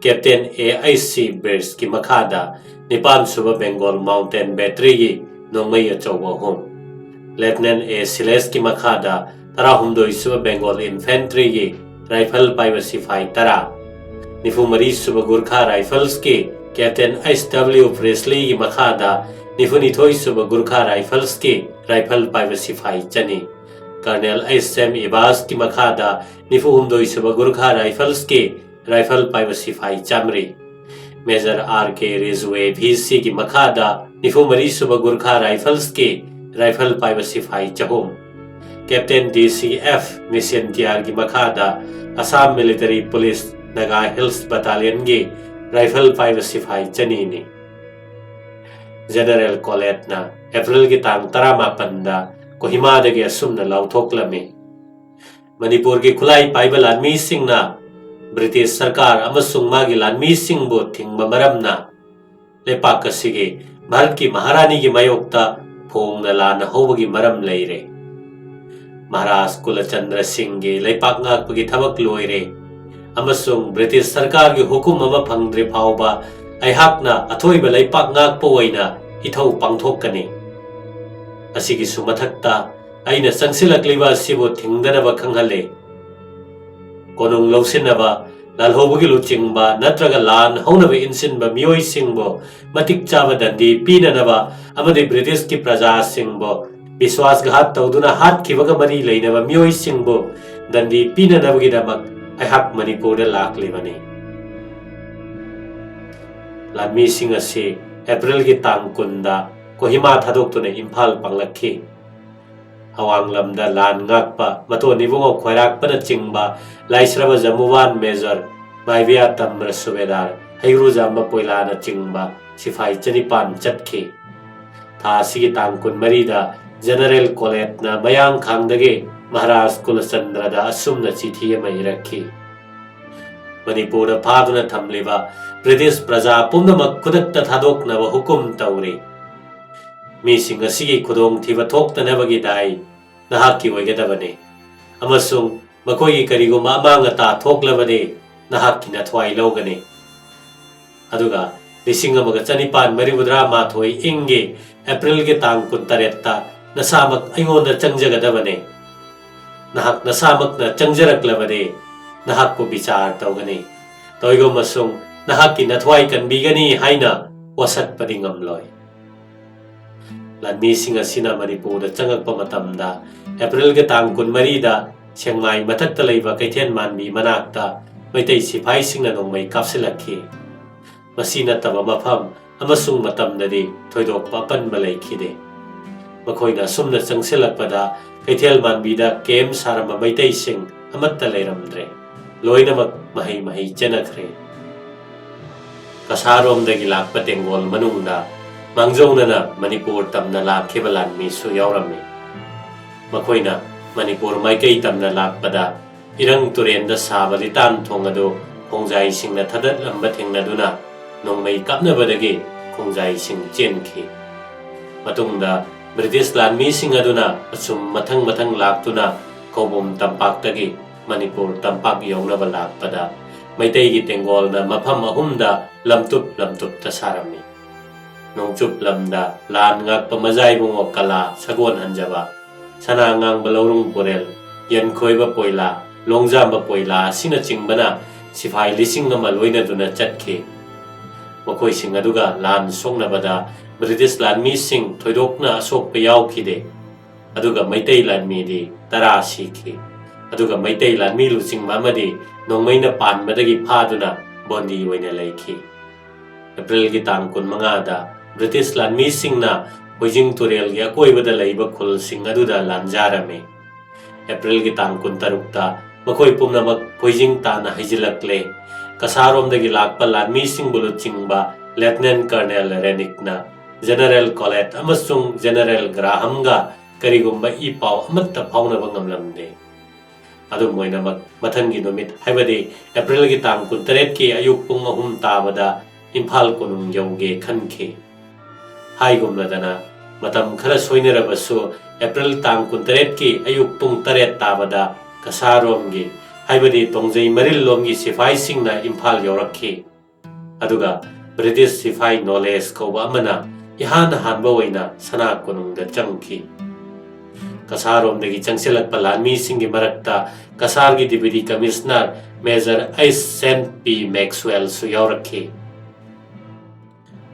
ꯀꯦꯞꯇꯦꯟ ꯑꯦ ꯑꯩꯆ ꯁꯤ ꯕꯤꯔꯁꯀꯤ ꯃꯈꯥꯗ ꯅꯤꯄꯥꯟ ꯁꯨꯕ ꯕꯦꯡꯒꯣꯜ ꯃꯥꯎꯟꯇꯦꯟ ꯕꯦꯇꯔꯤꯒꯤ ꯅꯣꯡꯃꯩ ꯑꯆꯧꯕ ꯑꯍꯨꯝ, ꯂꯦꯐꯇꯤꯅꯦꯟ ꯑꯦ ꯁꯤꯂꯦꯁꯀꯤ ꯃꯈꯥꯗ ꯇꯔꯥꯍꯨꯝꯗꯣꯏ ꯁꯨꯕ ꯕꯦꯡꯒꯣꯜ ꯏꯟꯐꯦꯟꯇ꯭ꯔꯤꯒꯤ ꯔꯥꯏꯐꯜ ꯄꯥꯏꯕ ꯁꯤꯐꯥꯏ ꯇꯔꯥ, ꯅꯤꯐꯨ ꯃꯔꯤ ꯁꯨꯕ ꯒꯨꯔꯈꯥ ꯔꯥꯏꯐꯜꯁꯀꯤ ꯀꯦꯞꯇꯦꯟ ꯑꯩꯆ ꯗꯕ꯭ꯂꯤꯎ ꯄ꯭ꯔꯦꯁꯂꯤꯒꯤ ꯃꯈꯥꯗ ꯅꯤꯐꯨ ꯅꯤꯊꯣꯏ ꯁꯨꯕ ꯒꯨꯔꯈꯥ ꯔꯥꯏꯐꯜꯁꯀꯤ ꯔꯥꯏꯐꯜ ꯄꯥꯏꯕ ꯁꯤꯐꯥꯏ ꯆꯅꯤ, ꯀꯔꯅꯦꯜ ꯑꯩꯆ ꯑꯦꯝ ꯏꯕꯥꯁꯀꯤ ꯃꯈꯥꯗ ꯅꯤꯐꯨ ꯍꯨꯝꯗꯣꯏ ꯁꯨꯕ ꯒꯨꯔꯈꯥ ꯔꯥꯏꯐꯜꯁꯀꯤ ꯔꯥꯏꯐꯜ ꯄꯥꯏꯕ ꯁꯤꯐꯥꯏ ꯆꯥꯃꯔꯤ, ꯃꯦꯖꯔ ꯑꯥꯔ ꯀꯦ ꯔꯤꯖꯋꯦ ꯚꯤ ꯁꯤꯒꯤ ꯃꯈꯥꯗ ꯅꯤꯐꯨ ꯃꯔꯤ ꯁꯨꯕ ꯒꯨꯔꯈꯥ ꯔꯥꯏꯐꯜꯁꯀꯤ ꯔꯥꯏꯐꯜ ꯄꯥꯏꯕ ꯁꯤꯐꯥꯏ ꯆꯍꯨꯝ, ꯀꯦꯞꯇꯦꯟ ꯗꯤ ꯁꯤ ꯑꯦꯐ ꯃꯤꯁꯦꯟꯇꯤꯌꯥꯔꯒꯤ ꯃꯈꯥꯗ Assam military police Naga hills ꯕꯇꯥꯂꯤꯌꯟꯒꯤ ꯔꯥꯏꯐꯜ ꯄꯥꯏꯕ ꯁꯤꯐꯥꯏ ꯆꯅꯤꯅꯤ꯫ ꯖꯦꯅꯔꯦꯜ ꯀꯣꯂꯦꯠꯅ ꯑꯦꯄ꯭ꯔꯤꯜꯒꯤ ꯇꯥꯡ ꯇꯔꯥꯃꯥꯄꯟꯗ ꯀꯣꯍꯤꯃꯥꯗꯒꯤ ꯑꯁꯨꯝꯅ ꯂꯥꯎꯊꯣꯛꯂꯝꯃꯤ, ꯃꯅꯤꯄꯨꯔꯒꯤ ꯈꯨꯠꯂꯥꯏ ꯄꯥꯏꯕ ꯂꯥꯟꯃꯤꯁꯤꯡꯅ ꯕ꯭ꯔꯤꯇꯤꯁ ꯁꯔꯀꯥꯔ ꯑꯃꯁꯨꯡ ꯃꯥꯒꯤ ꯂꯥꯟꯃꯤꯁꯤꯡꯕꯨ ꯊꯤꯡꯕ ꯃꯔꯝꯅ ꯂꯩꯄꯥꯛ ꯑꯁꯤꯒꯤ ꯚꯥꯔꯠꯀꯤ ꯃꯍꯥꯔꯥꯅꯤꯒꯤ ꯃꯥꯌꯣꯛꯇ ꯐꯣꯡꯅ ꯂꯥꯟꯅ ꯍꯧꯕꯒꯤ ꯃꯔꯝ ꯂꯩꯔꯦ꯫ ꯃꯍꯥꯔꯥꯖ ꯀꯨꯂꯆꯟꯗ꯭ꯔ ꯁꯤꯡꯒꯤ ꯂꯩꯄꯥꯛ ꯉꯥꯛꯄꯒꯤ ꯊꯕꯛ ꯂꯣꯏꯔꯦ꯫ ꯑꯃꯁꯨꯡ ꯕ꯭ꯔꯤꯇꯤꯁ ꯁꯔꯀꯥꯔꯒꯤ ꯍꯨꯀꯨꯝ ꯑꯃ ꯐꯪꯗ꯭ꯔꯤ ꯐꯥꯎꯕ ꯑꯩꯍꯥꯛꯅ ꯑꯊꯣꯏꯕ ꯂꯩꯄꯥꯛ ꯉꯥꯛꯄ ꯑꯣꯏꯅ ꯏꯊꯧ ꯄꯥꯡꯊꯣꯛꯀꯅꯤ꯫ ꯑꯁꯤꯒꯤꯁꯨ ꯃꯊꯛꯇ, ꯑꯩꯅ ꯆꯪꯁꯤꯜꯂꯛꯂꯤꯕ ꯑꯁꯤꯕꯨ ꯊꯤꯡꯗꯅꯕ ꯈꯪꯍꯜꯂꯤ꯫ ꯀꯣꯅꯨꯡ ꯂꯧꯁꯤꯟꯅꯕ, ꯂꯥꯜꯍꯧꯕꯒꯤ ꯂꯨꯆꯤꯡꯕ ꯅꯠꯇ꯭ꯔꯒ ꯂꯥꯟ ꯍꯧꯅꯕ ꯏꯟꯁꯤꯟꯕ ꯃꯤꯑꯣꯏꯁꯤꯡꯕꯨ ꯃꯇꯤꯛ ꯆꯥꯕ ꯗꯟꯗꯤ ꯄꯤꯅꯅꯕ ꯑꯃꯗꯤ ꯕ꯭ꯔꯤꯇꯤꯁꯀꯤ ꯄ꯭ꯔꯖꯥꯁꯤꯡꯕꯨ ꯕꯤꯁ꯭ꯋꯥꯁꯘꯥꯠ ꯇꯧꯗꯨꯅ ꯍꯥꯠꯈꯤꯕꯒ ꯃꯔꯤ ꯂꯩꯅꯕ ꯃꯤꯑꯣꯏꯁꯤꯡꯕꯨ ꯗꯟꯗꯤ ꯄꯤꯅꯅꯕꯒꯤꯗꯃꯛ ꯑꯩꯍꯥꯛ ꯃꯅꯤꯄꯨꯔꯗ ꯂꯥꯛꯂꯤꯕꯅꯤ꯫ ꯂꯥꯟꯃꯤꯁꯤꯡ ꯑꯁꯤ ꯑꯦꯄ꯭ꯔꯤꯜꯒꯤ ꯇꯥꯡ ꯀꯨꯟꯗ ꯀꯣꯍꯤꯃꯥ ꯊꯥꯗꯣꯛꯇꯨꯅ ꯏꯝꯐꯥꯜ ꯄꯥꯡꯂꯛꯈꯤ꯫ ꯑꯋꯥꯡ ꯂꯝꯗ ꯂꯥꯟ ꯉꯥꯛꯄ ꯃꯇꯣꯟ ꯏꯕꯨꯡꯉꯣ ꯈꯣꯏꯔꯥꯛꯄꯅꯆꯤꯡꯕ, ꯂꯥꯏꯁ꯭ꯔꯕ ꯖꯃꯨꯋꯥꯟ ꯃꯦꯖꯔ, ꯃꯥꯏꯕꯤꯌꯥ ꯇꯝꯕ꯭ꯔ ꯁꯨꯕꯦꯗꯥꯔ, ꯍꯩꯒ꯭ꯔꯨꯖꯥꯝꯕ ꯄꯣꯏꯂꯥꯅꯆꯤꯡꯕ ꯁꯤꯐꯥꯏ ꯆꯅꯤꯄꯥꯟ ꯆꯠꯈꯤ꯫ ꯊꯥ ꯑꯁꯤꯒꯤ ꯇꯥꯡ ꯀꯨꯟꯃꯔꯤꯗ ꯖꯦꯅꯔꯦꯜ ꯀꯣꯂꯦꯠꯅ ꯃꯌꯥꯡꯈꯥꯡꯗꯒꯤ ꯃꯍꯥꯔꯥꯖ ꯀꯨꯂꯆꯟꯗ꯭ꯔꯗ ꯑꯁꯨꯝꯅ ꯆꯤꯊꯤ ꯑꯃ ꯏꯔꯛꯈꯤ: "ꯃꯅꯤꯄꯨꯔꯗ ꯐꯥꯗꯨꯅ ꯊꯝꯂꯤꯕ ꯕ꯭ꯔꯤꯇꯤꯁ ꯄ꯭ꯔꯖꯥ ꯄꯨꯝꯅꯃꯛ ꯈꯨꯗꯛꯇ ꯊꯥꯗꯣꯛꯅꯕ ꯍꯨꯀꯨꯝ ꯇꯧꯔꯤ꯫ ꯃꯤꯁꯤꯡ ꯑꯁꯤꯒꯤ ꯈꯨꯗꯣꯡꯊꯤꯕ ꯊꯣꯛꯇꯅꯕꯒꯤ ꯗꯥꯏ ꯅꯍꯥꯛꯀꯤ ꯑꯣꯏꯒꯗꯕꯅꯤ, ꯑꯃꯁꯨꯡ ꯃꯈꯣꯏꯒꯤ ꯀꯔꯤꯒꯨꯝꯕ ꯑꯃꯥꯡ ꯑꯇꯥ ꯊꯣꯛꯂꯕꯗꯤ ꯅꯍꯥꯛꯀꯤ ꯅꯊ꯭ꯋꯥꯏ ꯂꯧꯒꯅꯤ"꯫ ꯑꯗꯨꯒ ꯂꯤꯁꯤꯡ ꯑꯃꯒ ꯆꯅꯤꯄꯥꯟ ꯃꯔꯤꯐꯨꯇꯔꯥ ꯃꯥꯊꯣꯏ ꯏꯪꯒꯤ ꯑꯦꯄ꯭ꯔꯤꯜꯒꯤ ꯇꯥꯡ ꯀꯨꯟꯇꯔꯦꯠꯇ ꯅꯁꯥꯃꯛ ꯑꯩꯉꯣꯟꯗ ꯆꯪꯖꯒꯗꯕꯅꯤ꯫ ꯅꯍꯥꯛ ꯅꯁꯥꯃꯛꯅ ꯆꯪꯖꯔꯛꯂꯕꯗꯤ ꯅꯍꯥꯛꯄꯨ ꯕꯤꯆꯥꯔ ꯇꯧꯒꯅꯤ꯫ ꯇꯧꯏꯒꯨꯝꯕꯁꯨꯡ ꯅꯍꯥꯛꯀꯤ ꯅꯊ꯭ꯋꯥꯏ ꯀꯟꯕꯤꯒꯅꯤ ꯍꯥꯏꯅ ꯋꯥꯁꯛꯄꯗꯤ ꯉꯝꯂꯣꯏ꯫ ꯂꯥꯟꯃꯤꯁꯤꯡ ꯑꯁꯤꯅ ꯃꯅꯤꯄꯨꯔꯗ ꯆꯪꯉꯛꯄ ꯃꯇꯝꯗ, ꯑꯦꯄ꯭ꯔꯤꯜꯒꯤ ꯇꯥꯡ ꯀꯨꯟꯃꯔꯤꯗ ꯁꯦꯛꯃꯥꯏ ꯃꯊꯛꯇ ꯂꯩꯕ ꯀꯩꯊꯦꯜ ꯃꯥꯟꯕꯤ ꯃꯅꯥꯛꯇ ꯃꯩꯇꯩ ꯁꯤꯐꯥꯏꯁꯤꯡꯅ ꯅꯣꯡꯃꯩ ꯀꯥꯞꯁꯤꯜꯂꯛꯈꯤ꯫ ꯃꯁꯤ ꯅꯠꯇꯕ ꯃꯐꯝ ꯑꯃꯁꯨꯡ ꯃꯇꯝꯗꯗꯤ ꯊꯣꯏꯗꯣꯛꯄ ꯑꯄꯟꯕ ꯂꯩꯈꯤꯗꯦ꯫ ꯃꯈꯣꯏꯅ ꯑꯁꯨꯝꯅ ꯆꯪꯁꯤꯜꯂꯛꯄꯗ, ꯀꯩꯊꯦꯜ ꯃꯥꯟꯕꯤꯗ ꯀꯦꯝ ꯁꯥꯔꯝꯕ ꯃꯩꯇꯩꯁꯤꯡ ꯑꯃꯠꯇ ꯂꯩꯔꯝꯗ꯭ꯔꯦ꯫ ꯂꯣꯏꯅꯃꯛ ꯃꯍꯩ ꯃꯍꯩ ꯆꯦꯟꯅꯈ꯭ꯔꯦ꯫ ꯀꯁꯥꯔꯣꯝꯗꯒꯤ ꯂꯥꯛꯄ ꯇꯦꯡꯒꯣꯜ ꯃꯅꯨꯡꯗ ꯃꯥꯡꯖꯧꯅꯅ ꯃꯅꯤꯄꯨꯔ ꯇꯝꯅ ꯂꯥꯛꯈꯤꯕ ꯂꯥꯟꯃꯤꯁꯨ ꯌꯥꯎꯔꯝꯃꯤ꯫ ꯃꯈꯣꯏꯅ ꯃꯅꯤꯄꯨꯔ ꯃꯥꯏꯀꯩ ꯇꯝꯅ ꯂꯥꯛꯄꯗ, ꯏꯔꯪ ꯇꯨꯔꯦꯟꯗ ꯁꯥꯕ ꯂꯤꯇꯥꯟ ꯊꯣꯡ ꯑꯗꯨ ꯈꯣꯡꯖꯥꯏꯁꯤꯡꯅ ꯊꯗꯠꯂꯝꯕ ꯊꯦꯡꯅꯗꯨꯅ, ꯅꯣꯡꯃꯩ ꯀꯥꯞꯅꯕꯗꯒꯤ ꯈꯣꯡꯖꯥꯏꯁꯤꯡ ꯆꯦꯟꯈꯤ꯫ ꯃꯇꯨꯡꯗ ꯕ꯭ꯔꯤꯇꯤꯁ ꯂꯥꯟꯃꯤꯁꯤꯡ ꯑꯗꯨꯅ ꯑꯁꯨꯝ ꯃꯊꯪ ꯃꯊꯪ ꯂꯥꯛꯇꯨꯅ ꯈꯧꯕꯨꯝ ꯇꯝꯄꯥꯛꯇꯒꯤ ꯃꯅꯤꯄꯨꯔ ꯇꯝꯄꯥꯛ ꯌꯧꯅꯕ ꯂꯥꯛꯄꯗ ꯃꯩꯇꯩꯒꯤ ꯇꯦꯡꯒꯣꯜꯅ ꯃꯐꯝ ꯑꯍꯨꯝꯗ ꯂꯝꯇꯨꯞ ꯂꯝꯇꯨꯞꯇ ꯁꯥꯔꯝꯃꯤ꯫ ꯅꯣꯡꯆꯨꯞ ꯂꯝꯗ ꯂꯥꯟ ꯉꯥꯛꯄ ꯃꯖꯥ ꯏꯕꯨꯡꯉꯣ ꯀꯂꯥ ꯁꯒꯣꯜ ꯍꯟꯖꯕ, ꯁꯅꯥ ꯉꯥꯡꯕ ꯂꯧꯔꯨꯡ ꯄꯨꯔꯦꯜ, ꯌꯦꯟꯈꯣꯏꯕ ꯄꯣꯏꯂꯥ, ꯂꯣꯡꯖꯥꯝꯕ ꯄꯣꯏꯂꯥ ꯑꯁꯤꯅꯆꯤꯡꯕꯅ ꯁꯤꯐꯥꯏ ꯂꯤꯁꯤꯡ ꯑꯃ ꯂꯣꯏꯅꯗꯨꯅ ꯆꯠꯈꯤ꯫ ꯃꯈꯣꯏꯁꯤꯡ ꯑꯗꯨꯒ ꯂꯥꯟ ꯁꯣꯛꯅꯕꯗ ꯕ꯭ꯔꯤꯇꯤꯁ ꯂꯥꯟꯃꯤꯁꯤꯡ ꯊꯣꯏꯗꯣꯛꯅ ꯑꯁꯣꯛꯄ ꯌꯥꯎꯈꯤꯗꯦ꯫ ꯑꯗꯨꯒ ꯃꯩꯇꯩ ꯂꯥꯟꯃꯤꯗꯤ ꯇꯔꯥ ꯁꯤꯈꯤ꯫ ꯑꯗꯨꯒ ꯃꯩꯇꯩ ꯂꯥꯟꯃꯤ ꯂꯨꯆꯤꯡꯕ ꯑꯃꯗꯤ ꯅꯣꯡꯃꯩꯅ ꯄꯥꯟꯕꯗꯒꯤ ꯐꯥꯗꯨꯅ ꯕꯣꯟꯗꯤ ꯑꯣꯏꯅ ꯂꯩꯈꯤ꯫ ꯑꯦꯄ꯭ꯔꯤꯜꯒꯤ ꯇꯥꯡ ꯀꯨꯟꯃꯉꯥꯗ ꯕ꯭ꯔꯤꯇꯤꯁ ꯂꯥꯟꯃꯤꯁꯤꯡꯅ ꯍꯣꯏꯖꯤꯡ ꯇꯨꯔꯦꯜꯒꯤ ꯑꯀꯣꯏꯕꯗ ꯂꯩꯕ ꯈꯨꯜꯁꯤꯡ ꯑꯗꯨꯗ ꯂꯥꯟꯖꯥꯔꯝꯃꯤ꯫ ꯑꯦꯄ꯭ꯔꯤꯜꯒꯤ ꯇꯥꯡ ꯀꯨꯟꯇꯔꯨꯛꯇ ꯃꯈꯣꯏ ꯄꯨꯝꯅꯃꯛ ꯍꯣꯏꯖꯤꯡ ꯇꯥꯅ ꯍꯩꯖꯤꯜꯂꯛꯂꯦ꯫ ꯀꯁꯥꯔꯣꯝꯗꯒꯤ ꯂꯥꯛꯄ ꯂꯥꯟꯃꯤꯁꯤꯡꯕꯨ ꯂꯨꯆꯤꯡꯕ ꯂꯦꯐꯇꯤꯅꯦꯟ ꯀꯔꯅꯦꯜ ꯔꯦꯅꯤꯛꯅ ꯖꯦꯅꯔꯦꯜ ꯀꯣꯂꯦꯠ ꯑꯃꯁꯨꯡ ꯖꯦꯅꯔꯦꯜ ꯒ꯭ꯔꯥꯍꯝꯒ ꯀꯔꯤꯒꯨꯝꯕ ꯏ ꯄꯥꯎ ꯑꯃꯠꯇ ꯐꯥꯎꯅꯕ ꯉꯝꯂꯝꯗꯦ꯫ ꯑꯗꯨꯝ ꯑꯣꯏꯅꯃꯛ, ꯃꯊꯪꯒꯤ ꯅꯨꯃꯤꯠ, ꯍꯥꯏꯕꯗꯤ ꯑꯦꯄ꯭ꯔꯤꯜꯒꯤ ꯇꯥꯡ ꯀꯨꯟꯇꯔꯦꯠꯀꯤ ꯑꯌꯨꯛ ꯄꯨꯡ ꯑꯍꯨꯝ ꯇꯥꯕꯗ ꯏꯝꯐꯥꯜ ꯀꯣꯅꯨꯡ ꯌꯧꯒꯦ ꯈꯟꯈꯤ꯫ ꯍꯥꯏꯒꯨꯝꯂꯗꯅ, ꯃꯇꯝ ꯈꯔ ꯁꯣꯏꯅꯔꯕꯁꯨ, ꯑꯦꯄ꯭ꯔꯤꯜ ꯇꯥꯡ ꯀꯨꯟꯇꯔꯦꯠꯀꯤ ꯑꯌꯨꯛ ꯄꯨꯡ ꯇꯔꯦꯠ ꯇꯥꯕꯗ ꯀꯁꯥꯔꯣꯝꯒꯤ, ꯍꯥꯏꯕꯗꯤ ꯇꯣꯡꯖꯩ ꯃꯔꯤꯜꯂꯣꯝꯒꯤ ꯁꯤꯐꯥꯏꯁꯤꯡꯅ ꯏꯝꯐꯥꯜ ꯌꯧꯔꯛꯈꯤ꯫ ꯑꯗꯨꯒ ꯕ꯭ꯔꯤꯇꯤꯁ ꯁꯤꯐꯥꯏ ꯅꯣꯂꯦꯖ ꯀꯧꯕ ꯑꯃꯅ ꯏꯍꯥꯟ ꯍꯥꯟꯕ ꯑꯣꯏꯅ ꯁꯅꯥ ꯀꯣꯅꯨꯡꯗ ꯆꯪꯈꯤ꯫ ꯀꯁꯥꯔꯣꯝꯗꯒꯤ ꯆꯪꯁꯤꯜꯂꯛꯄ ꯂꯥꯟꯃꯤꯁꯤꯡꯒꯤ ꯃꯔꯛꯇ ꯀꯁꯥꯔꯒꯤ ꯗꯤꯄ꯭ꯌꯨꯇꯤ ꯀꯃꯤꯁꯅꯔ ꯃꯦꯖꯔ ꯑꯩꯆ ꯁꯦꯟ ꯄꯤ ꯃꯦꯛꯁꯋꯦꯜꯁꯨ ꯌꯥꯎꯔꯛꯈꯤ꯫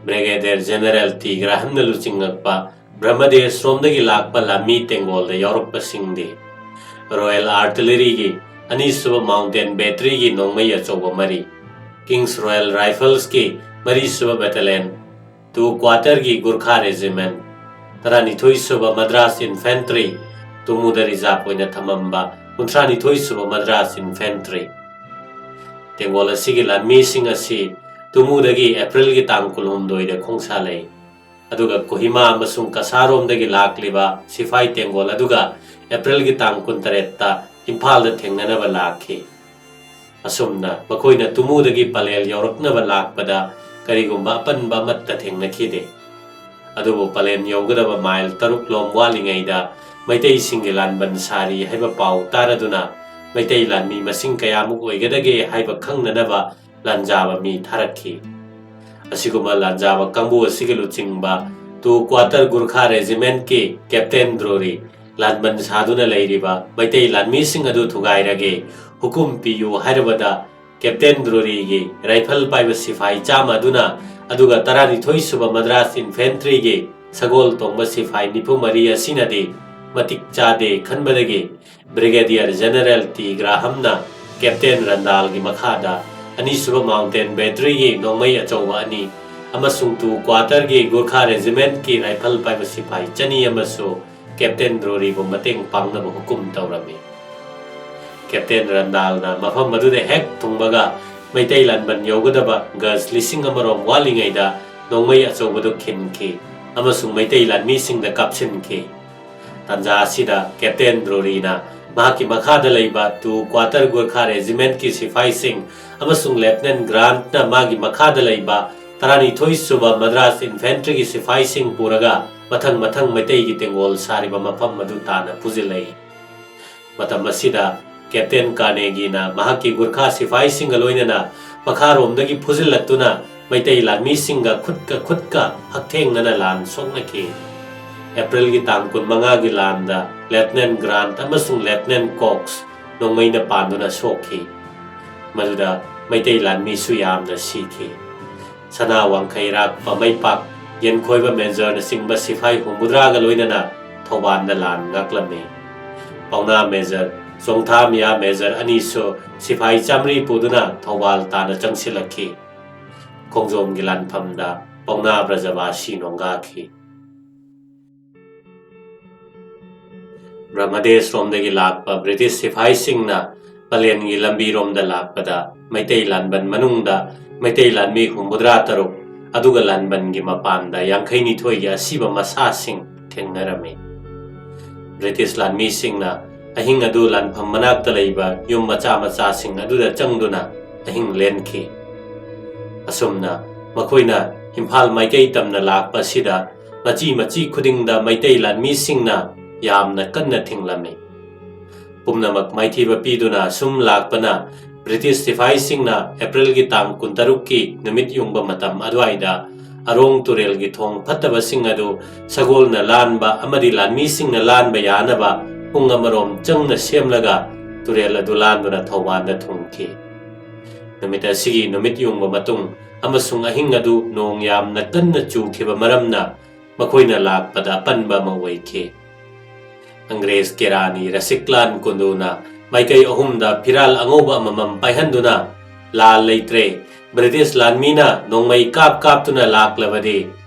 ꯕ꯭ꯔꯤꯒꯦꯗꯤꯌꯔ ꯖꯦꯅꯔꯦꯜ ꯇꯤ ꯒ꯭ꯔꯥꯍꯝꯅ ꯂꯨꯆꯤꯡꯉꯛꯄ ꯕ꯭ꯔꯍꯃꯗꯦꯁꯔꯣꯝꯗꯒꯤ ꯂꯥꯛꯄ ꯂꯥꯟꯃꯤ ꯇꯦꯡꯒꯣꯜꯗ ꯌꯥꯎꯔꯛꯄꯁꯤꯡꯗꯤ ꯔꯣꯌꯦꯜ ꯑꯥꯔꯇꯤꯂꯔꯤꯒꯤ ꯑꯅꯤꯁꯨꯕ ꯃꯥꯎꯟꯇꯦꯟ ꯕꯦꯇꯔꯤꯒꯤ ꯅꯣꯡꯃꯩ ꯑꯆꯧꯕ ꯃꯔꯤ, ꯀꯤꯡꯁ ꯔꯣꯌꯦꯜ ꯔꯥꯏꯐꯜꯁꯀꯤ ꯃꯔꯤꯁꯨꯕ ꯕꯦꯇꯥꯂꯤꯌꯟ, ꯇꯨ ꯀ꯭ꯋꯥꯇꯔꯒꯤ ꯒꯨꯔꯈꯥ ꯔꯦꯖꯤꯃꯦꯟ, ꯇꯔꯥꯅꯤꯊꯣꯏꯁꯨꯕ ꯃꯗ꯭ꯔꯥꯁ ꯏꯟꯐꯦꯟꯇ꯭ꯔꯤ, ꯇꯨꯃꯨꯗ ꯔꯤꯖꯥꯔꯚ ꯑꯣꯏꯅ ꯊꯝꯃꯝꯕ ꯀꯨꯟꯊ꯭ꯔꯥꯅꯤꯊꯣꯏꯁꯨꯕ ꯃꯗ꯭ꯔꯥꯁ ꯏꯟꯐꯦꯟꯇ꯭ꯔꯤ꯫ ꯇꯦꯡꯒꯣꯜ ꯑꯁꯤꯒꯤ ꯂꯥꯟꯃꯤꯁꯤꯡ ꯑꯁꯤ ꯇꯨꯃꯨꯗꯒꯤ ꯑꯦꯄ꯭ꯔꯤꯜꯒꯤ ꯇꯥꯡ ꯀꯨꯟꯍꯨꯝꯗꯣꯏꯗ ꯈꯣꯡꯁꯥꯜꯂꯛꯏ꯫ ꯑꯗꯨꯒ ꯀꯣꯍꯤꯃꯥ ꯑꯃꯁꯨꯡ ꯀꯁꯥꯔꯣꯝꯗꯒꯤ ꯂꯥꯛꯂꯤꯕ ꯁꯤꯐꯥꯏ ꯇꯦꯡꯒꯣꯜ ꯑꯗꯨꯒ ꯑꯦꯄ꯭ꯔꯤꯜꯒꯤ ꯇꯥꯡ ꯀꯨꯟꯇꯔꯦꯠꯇ ꯏꯝꯐꯥꯜꯗ ꯊꯦꯡꯅꯅꯕ ꯂꯥꯛꯈꯤ꯫ ꯑꯁꯨꯝꯅ ꯃꯈꯣꯏꯅ ꯇꯨꯃꯨꯗꯒꯤ ꯄꯂꯦꯜ ꯌꯧꯔꯛꯅꯕ ꯂꯥꯛꯄꯗ ꯀꯔꯤꯒꯨꯝꯕ ꯑꯄꯟꯕ ꯑꯃꯠꯇ ꯊꯦꯡꯅꯈꯤꯗꯦ꯫ ꯑꯗꯨꯕꯨ ꯄꯂꯦꯜ ꯌꯧꯒꯗꯕ ꯃꯥꯏꯜ ꯇꯔꯨꯛ ꯂꯣꯝ ꯋꯥꯠꯂꯤꯉꯩꯗ ꯃꯩꯇꯩꯁꯤꯡꯒꯤ ꯂꯥꯟꯕꯟ ꯁꯥꯔꯤ ꯍꯥꯏꯕ ꯄꯥꯎ ꯇꯥꯔꯗꯨꯅ ꯃꯩꯇꯩ ꯂꯥꯟꯃꯤ ꯃꯁꯤꯡ ꯀꯌꯥꯃꯨꯛ ꯑꯣꯏꯒꯗꯒꯦ ꯍꯥꯏꯕ ꯈꯪꯅꯅꯕ ꯂꯥꯟꯖꯥꯕ ꯃꯤ ꯊꯥꯔꯛꯈꯤ꯫ ꯑꯁꯤꯒꯨꯝꯕ ꯂꯥꯟꯖꯥꯕ ꯀꯥꯡꯕꯨ ꯑꯁꯤꯒꯤ ꯂꯨꯆꯤꯡꯕ ꯇꯨ ꯀ꯭ꯋꯥꯇꯔ ꯒꯨꯔꯈꯥ ꯔꯦꯖꯤꯃꯦꯟꯠꯀꯤ ꯀꯦꯞꯇꯦꯟ ꯗ꯭ꯔꯣꯔꯤ ꯂꯥꯟꯕꯟ ꯁꯥꯗꯨꯅ ꯂꯩꯔꯤꯕ ꯃꯩꯇꯩ ꯂꯥꯟꯃꯤꯁꯤꯡ ꯑꯗꯨ ꯊꯨꯒꯥꯏꯔꯒꯦ ꯍꯨꯀꯨꯝ ꯄꯤꯌꯨ ꯍꯥꯏꯔꯕꯗ ꯀꯦꯞꯇꯦꯟ ꯗ꯭ꯔꯣꯔꯤꯒꯤ ꯔꯥꯏꯐꯜ ꯄꯥꯏꯕ ꯁꯤꯐꯥꯏ ꯆꯥꯝꯃ ꯑꯗꯨꯅ ꯑꯗꯨꯒ ꯇꯔꯥꯅꯤꯊꯣꯏ ꯁꯨꯕ ꯃꯗ꯭ꯔꯥꯁ ꯏꯟꯐꯦꯟꯇ꯭ꯔꯤꯒꯤ ꯁꯒꯣꯜ ꯇꯣꯡꯕ ꯁꯤꯐꯥꯏ ꯅꯤꯐꯨ ꯃꯔꯤ ꯑꯁꯤꯅꯗꯤ ꯃꯇꯤꯛ ꯆꯥꯗꯦ ꯈꯟꯕꯗꯒꯤ ꯕ꯭ꯔꯤꯒꯦꯗꯤꯌꯔ ꯖꯦꯅꯔꯦꯜ ꯇꯤ ꯒ꯭ꯔꯥꯍꯝꯅ ꯀꯦꯞꯇꯦꯟ ꯔꯟꯗꯥꯜꯒꯤ ꯃꯈꯥꯗ ꯑꯅꯤꯁꯨꯕ ꯃꯥꯎꯟꯇꯦꯟ ꯕꯦꯇꯔꯤꯒꯤ ꯅꯣꯡꯃꯩ ꯑꯆꯧꯕ ꯑꯅꯤ ꯑꯃꯁꯨꯡ ꯇꯨ ꯀ꯭ꯋꯥꯇꯔꯒꯤ ꯒꯨꯔꯈꯥ ꯔꯦꯖꯤꯃꯦꯟꯠꯀꯤ ꯔꯥꯏꯐꯜ ꯄꯥꯏꯕ ꯁꯤꯐꯥꯏ ꯆꯅꯤ ꯑꯃꯁꯨ ꯀꯦꯞꯇꯦꯟ ꯗ꯭ꯔꯣꯔꯤꯕꯨ ꯃꯇꯦꯡ ꯄꯥꯡꯅꯕ ꯍꯨꯀꯨꯝ ꯇꯧꯔꯝꯃꯤ꯫ ꯀꯦꯞꯇꯦꯟ ꯔꯟꯗꯥꯜꯅ ꯃꯐꯝ ꯑꯗꯨꯗ ꯍꯦꯛ ꯊꯨꯡꯕꯒ ꯃꯩꯇꯩ ꯂꯥꯟꯕꯟ ꯌꯧꯒꯗꯕ ꯒꯖ ꯂꯤꯁꯤꯡ ꯑꯃꯔꯣꯝ ꯋꯥꯠꯂꯤꯉꯩꯗ ꯅꯣꯡꯃꯩ ꯑꯆꯧꯕꯗꯨ ꯈꯤꯟꯈꯤ ꯑꯃꯁꯨꯡ ꯃꯩꯇꯩ ꯂꯥꯟꯃꯤꯁꯤꯡꯗ ꯀꯥꯞꯁꯤꯟꯈꯤ꯫ ꯇꯥꯟꯖꯥ ꯑꯁꯤꯗ ꯀꯦꯞꯇꯦꯟ ꯗ꯭ꯔꯣꯔꯤꯅ ꯃꯍꯥꯛꯀꯤ ꯃꯈꯥꯗ ꯂꯩꯕ ꯇꯨ ꯀ꯭ꯋꯥꯇꯔ ꯒꯨꯔꯈꯥ ꯔꯦꯖꯤꯃꯦꯟꯠꯀꯤ ꯁꯤꯐꯥꯏꯁꯤꯡ ꯑꯃꯁꯨꯡ ꯂꯦꯐꯇꯤꯅꯦꯟꯠ ꯒ꯭ꯔꯥꯟꯠꯅ ꯃꯥꯒꯤ ꯃꯈꯥꯗ ꯂꯩꯕ ꯇꯔꯥꯅꯤꯊꯣꯏ ꯁꯨꯕ ꯃꯗ꯭ꯔꯥꯁ ꯏꯟꯐꯦꯟꯇ꯭ꯔꯤꯒꯤ ꯁꯤꯐꯥꯏꯁꯤꯡ ꯄꯨꯔꯒ ꯃꯊꯪ ꯃꯊꯪ ꯃꯩꯇꯩꯒꯤ ꯇꯦꯡꯒꯣꯜ ꯁꯥꯔꯤꯕ ꯃꯐꯝ ꯑꯗꯨ ꯇꯥꯟꯅ ꯐꯨꯖꯤꯜꯂꯛꯏ꯫ ꯃꯇꯝ ꯑꯁꯤꯗ ꯀꯦꯞꯇꯦꯟ ꯀꯥꯔꯅꯦꯒꯤꯅ ꯃꯍꯥꯛꯀꯤ ꯒꯨꯔꯈꯥ ꯁꯤꯐꯥꯏꯁꯤꯡꯒ ꯂꯣꯏꯅꯅ ꯃꯈꯥꯔꯣꯝꯗꯒꯤ ꯐꯨꯖꯤꯜꯂꯛꯇꯨꯅ ꯃꯩꯇꯩ ꯂꯥꯟꯃꯤꯁꯤꯡꯒ ꯈꯨꯠꯀ ꯈꯨꯠꯀ ꯍꯛꯊꯦꯡꯅꯅ ꯂꯥꯟ ꯁꯣꯛꯅꯈꯤ꯫ ꯑꯦꯄ꯭ꯔꯤꯜꯒꯤ ꯇꯥꯡ ꯀꯨꯟꯃꯉꯥꯒꯤ ꯂꯥꯟꯗ ꯂꯦꯐꯇꯤꯅꯦꯟꯠ ꯒ꯭ꯔꯥꯟꯠ ꯑꯃꯁꯨꯡ ꯂꯦꯐꯇꯤꯅꯦꯟꯠ ꯀꯣꯛꯁ ꯅꯣꯡꯃꯩꯅ ꯄꯥꯟꯗꯨꯅ ꯁꯣꯛꯈꯤ꯫ ꯃꯗꯨꯗ ꯃꯩꯇꯩ ꯂꯥꯟꯃꯤꯁꯨ ꯌꯥꯝꯅ ꯁꯤꯈꯤ꯫ ꯁꯅꯥ ꯋꯥꯡꯈꯩꯔꯥꯛ, ꯄꯥꯃꯩꯄꯥꯛ, ꯌꯦꯟꯈꯣꯏꯕ ꯃꯦꯖꯔꯅꯆꯤꯡꯕ ꯁꯤꯐꯥꯏ ꯍꯨꯝꯐꯨꯇꯔꯥꯒ ꯂꯣꯏꯅꯅ ꯊꯧꯕꯥꯜꯗ ꯂꯥꯟ ꯉꯥꯛꯂꯝꯃꯤ꯫ ꯄꯥꯎꯅꯥ ꯃꯦꯖꯔ, ꯆꯣꯡꯊꯥꯃꯤꯌꯥ ꯃꯦꯖꯔ ꯑꯅꯤꯁꯨ ꯁꯤꯐꯥꯏ ꯆꯥꯃꯔꯤ ꯄꯨꯗꯨꯅ ꯊꯧꯕꯥꯜ ꯇꯥꯟꯅ ꯆꯪꯁꯤꯜꯂꯛꯈꯤ꯫ ꯈꯣꯡꯖꯣꯝꯒꯤ ꯂꯥꯟꯐꯝꯗ ꯄꯥꯎꯅꯥ ꯕ꯭ꯔꯖꯕꯥꯁꯤ ꯅꯣꯡꯒꯥꯈꯤ꯫ ꯕ꯭ꯔꯍꯃꯗꯦꯁꯔꯣꯝꯗꯒꯤ ꯂꯥꯛꯄ ꯕ꯭ꯔꯤꯇꯤꯁ ꯁꯤꯐꯥꯏꯁꯤꯡꯅ ꯄꯂꯦꯟꯒꯤ ꯂꯝꯕꯤꯔꯣꯝꯗ ꯂꯥꯛꯄꯗ ꯃꯩꯇꯩ ꯂꯥꯟꯕꯟ ꯃꯅꯨꯡꯗ ꯃꯩꯇꯩ ꯂꯥꯟꯃꯤ ꯍꯨꯝꯐꯨꯇꯔꯥ ꯇꯔꯨꯛ, ꯑꯗꯨꯒ ꯂꯥꯟꯕꯟꯒꯤ ꯃꯄꯥꯟꯗ ꯌꯥꯡꯈꯩ ꯅꯤꯊꯣꯏꯒꯤ ꯑꯁꯤꯕ ꯃꯁꯥꯁꯤꯡ ꯊꯦꯡꯅꯔꯝꯃꯤ꯫ ꯕ꯭ꯔꯤꯇꯤꯁ ꯂꯥꯟꯃꯤꯁꯤꯡꯅ ꯑꯍꯤꯡ ꯑꯗꯨ ꯂꯥꯟꯐꯝ ꯃꯅꯥꯛꯇ ꯂꯩꯕ ꯌꯨꯝ ꯃꯆꯥ ꯃꯆꯥꯁꯤꯡ ꯑꯗꯨꯗ ꯆꯪꯗꯨꯅ ꯑꯍꯤꯡ ꯂꯦꯟꯈꯤ꯫ ꯑꯁꯨꯝꯅ ꯃꯈꯣꯏꯅ ꯏꯝꯐꯥꯜ ꯃꯥꯏꯀꯩ ꯇꯝꯅ ꯂꯥꯛꯄ ꯑꯁꯤꯗ ꯃꯆꯤ ꯃꯆꯤ ꯈꯨꯗꯤꯡꯗ ꯃꯩꯇꯩ ꯂꯥꯟꯃꯤꯁꯤꯡꯅ ꯌꯥꯝꯅ ꯀꯟꯅ ꯊꯤꯡꯂꯝꯃꯤ꯫ ꯄꯨꯝꯅꯃꯛ ꯃꯥꯏꯊꯤꯕ ꯄꯤꯗꯨꯅ ꯁꯨꯝ ꯂꯥꯛꯄꯅ, ꯕ꯭ꯔꯤꯇꯤꯁ ꯁꯤꯐꯥꯏꯁꯤꯡꯅ ꯑꯦꯄ꯭ꯔꯤꯜꯒꯤ ꯇꯥꯡ ꯀꯨꯟꯇꯔꯨꯛꯀꯤ ꯅꯨꯃꯤꯠ ꯌꯨꯡꯕ ꯃꯇꯝ ꯑꯗꯨꯋꯥꯏꯗ ꯑꯔꯣꯡ ꯇꯨꯔꯦꯜꯒꯤ ꯊꯣꯡ ꯐꯠꯇꯕꯁꯤꯡ ꯑꯗꯨ ꯁꯒꯣꯜꯅ ꯂꯥꯟꯕ ꯑꯃꯗꯤ ꯂꯥꯟꯃꯤꯁꯤꯡꯅ ꯂꯥꯟꯕ ꯌꯥꯅꯕ ꯄꯨꯡ ꯑꯃꯔꯣꯝ ꯆꯪꯅ ꯁꯦꯝꯂꯒ ꯇꯨꯔꯦꯜ ꯑꯗꯨ ꯂꯥꯟꯗꯨꯅ ꯊꯧꯕꯥꯜꯗ ꯊꯨꯡꯈꯤ꯫ ꯅꯨꯃꯤꯠ ꯑꯁꯤꯒꯤ ꯅꯨꯃꯤꯠ ꯌꯨꯡꯕ ꯃꯇꯨꯡ ꯑꯃꯁꯨꯡ ꯑꯍꯤꯡ ꯑꯗꯨ ꯅꯣꯡ ꯌꯥꯝꯅ ꯀꯟꯅ ꯆꯨꯈꯤꯕ ꯃꯔꯝꯅ ꯃꯈꯣꯏꯅ ꯂꯥꯛꯄꯗ ꯑꯄꯟꯕ ꯑꯃ ꯑꯣꯏꯈꯤ꯫ ꯑꯪꯒ꯭ꯔꯦꯖ ꯀꯦꯔꯥꯅꯤ ꯔꯁꯤꯛꯂꯥꯟ ꯀꯨꯟꯗꯨꯅ ꯃꯥꯏꯀꯩ ꯑꯍꯨꯝꯗ ꯐꯤꯔꯥꯜ ꯑꯉꯧꯕ ꯑꯃꯃꯝ ꯄꯥꯏꯍꯟꯗꯨꯅ, "ꯂꯥꯜ ꯂꯩꯇ꯭ꯔꯦ, ꯕ꯭ꯔꯤꯇꯤꯁ ꯂꯥꯟꯃꯤꯅ ꯅꯣꯡꯃꯩ ꯀꯥꯞ ꯀꯥꯞꯇꯨꯅ ꯂꯥꯛꯂꯕꯗꯤ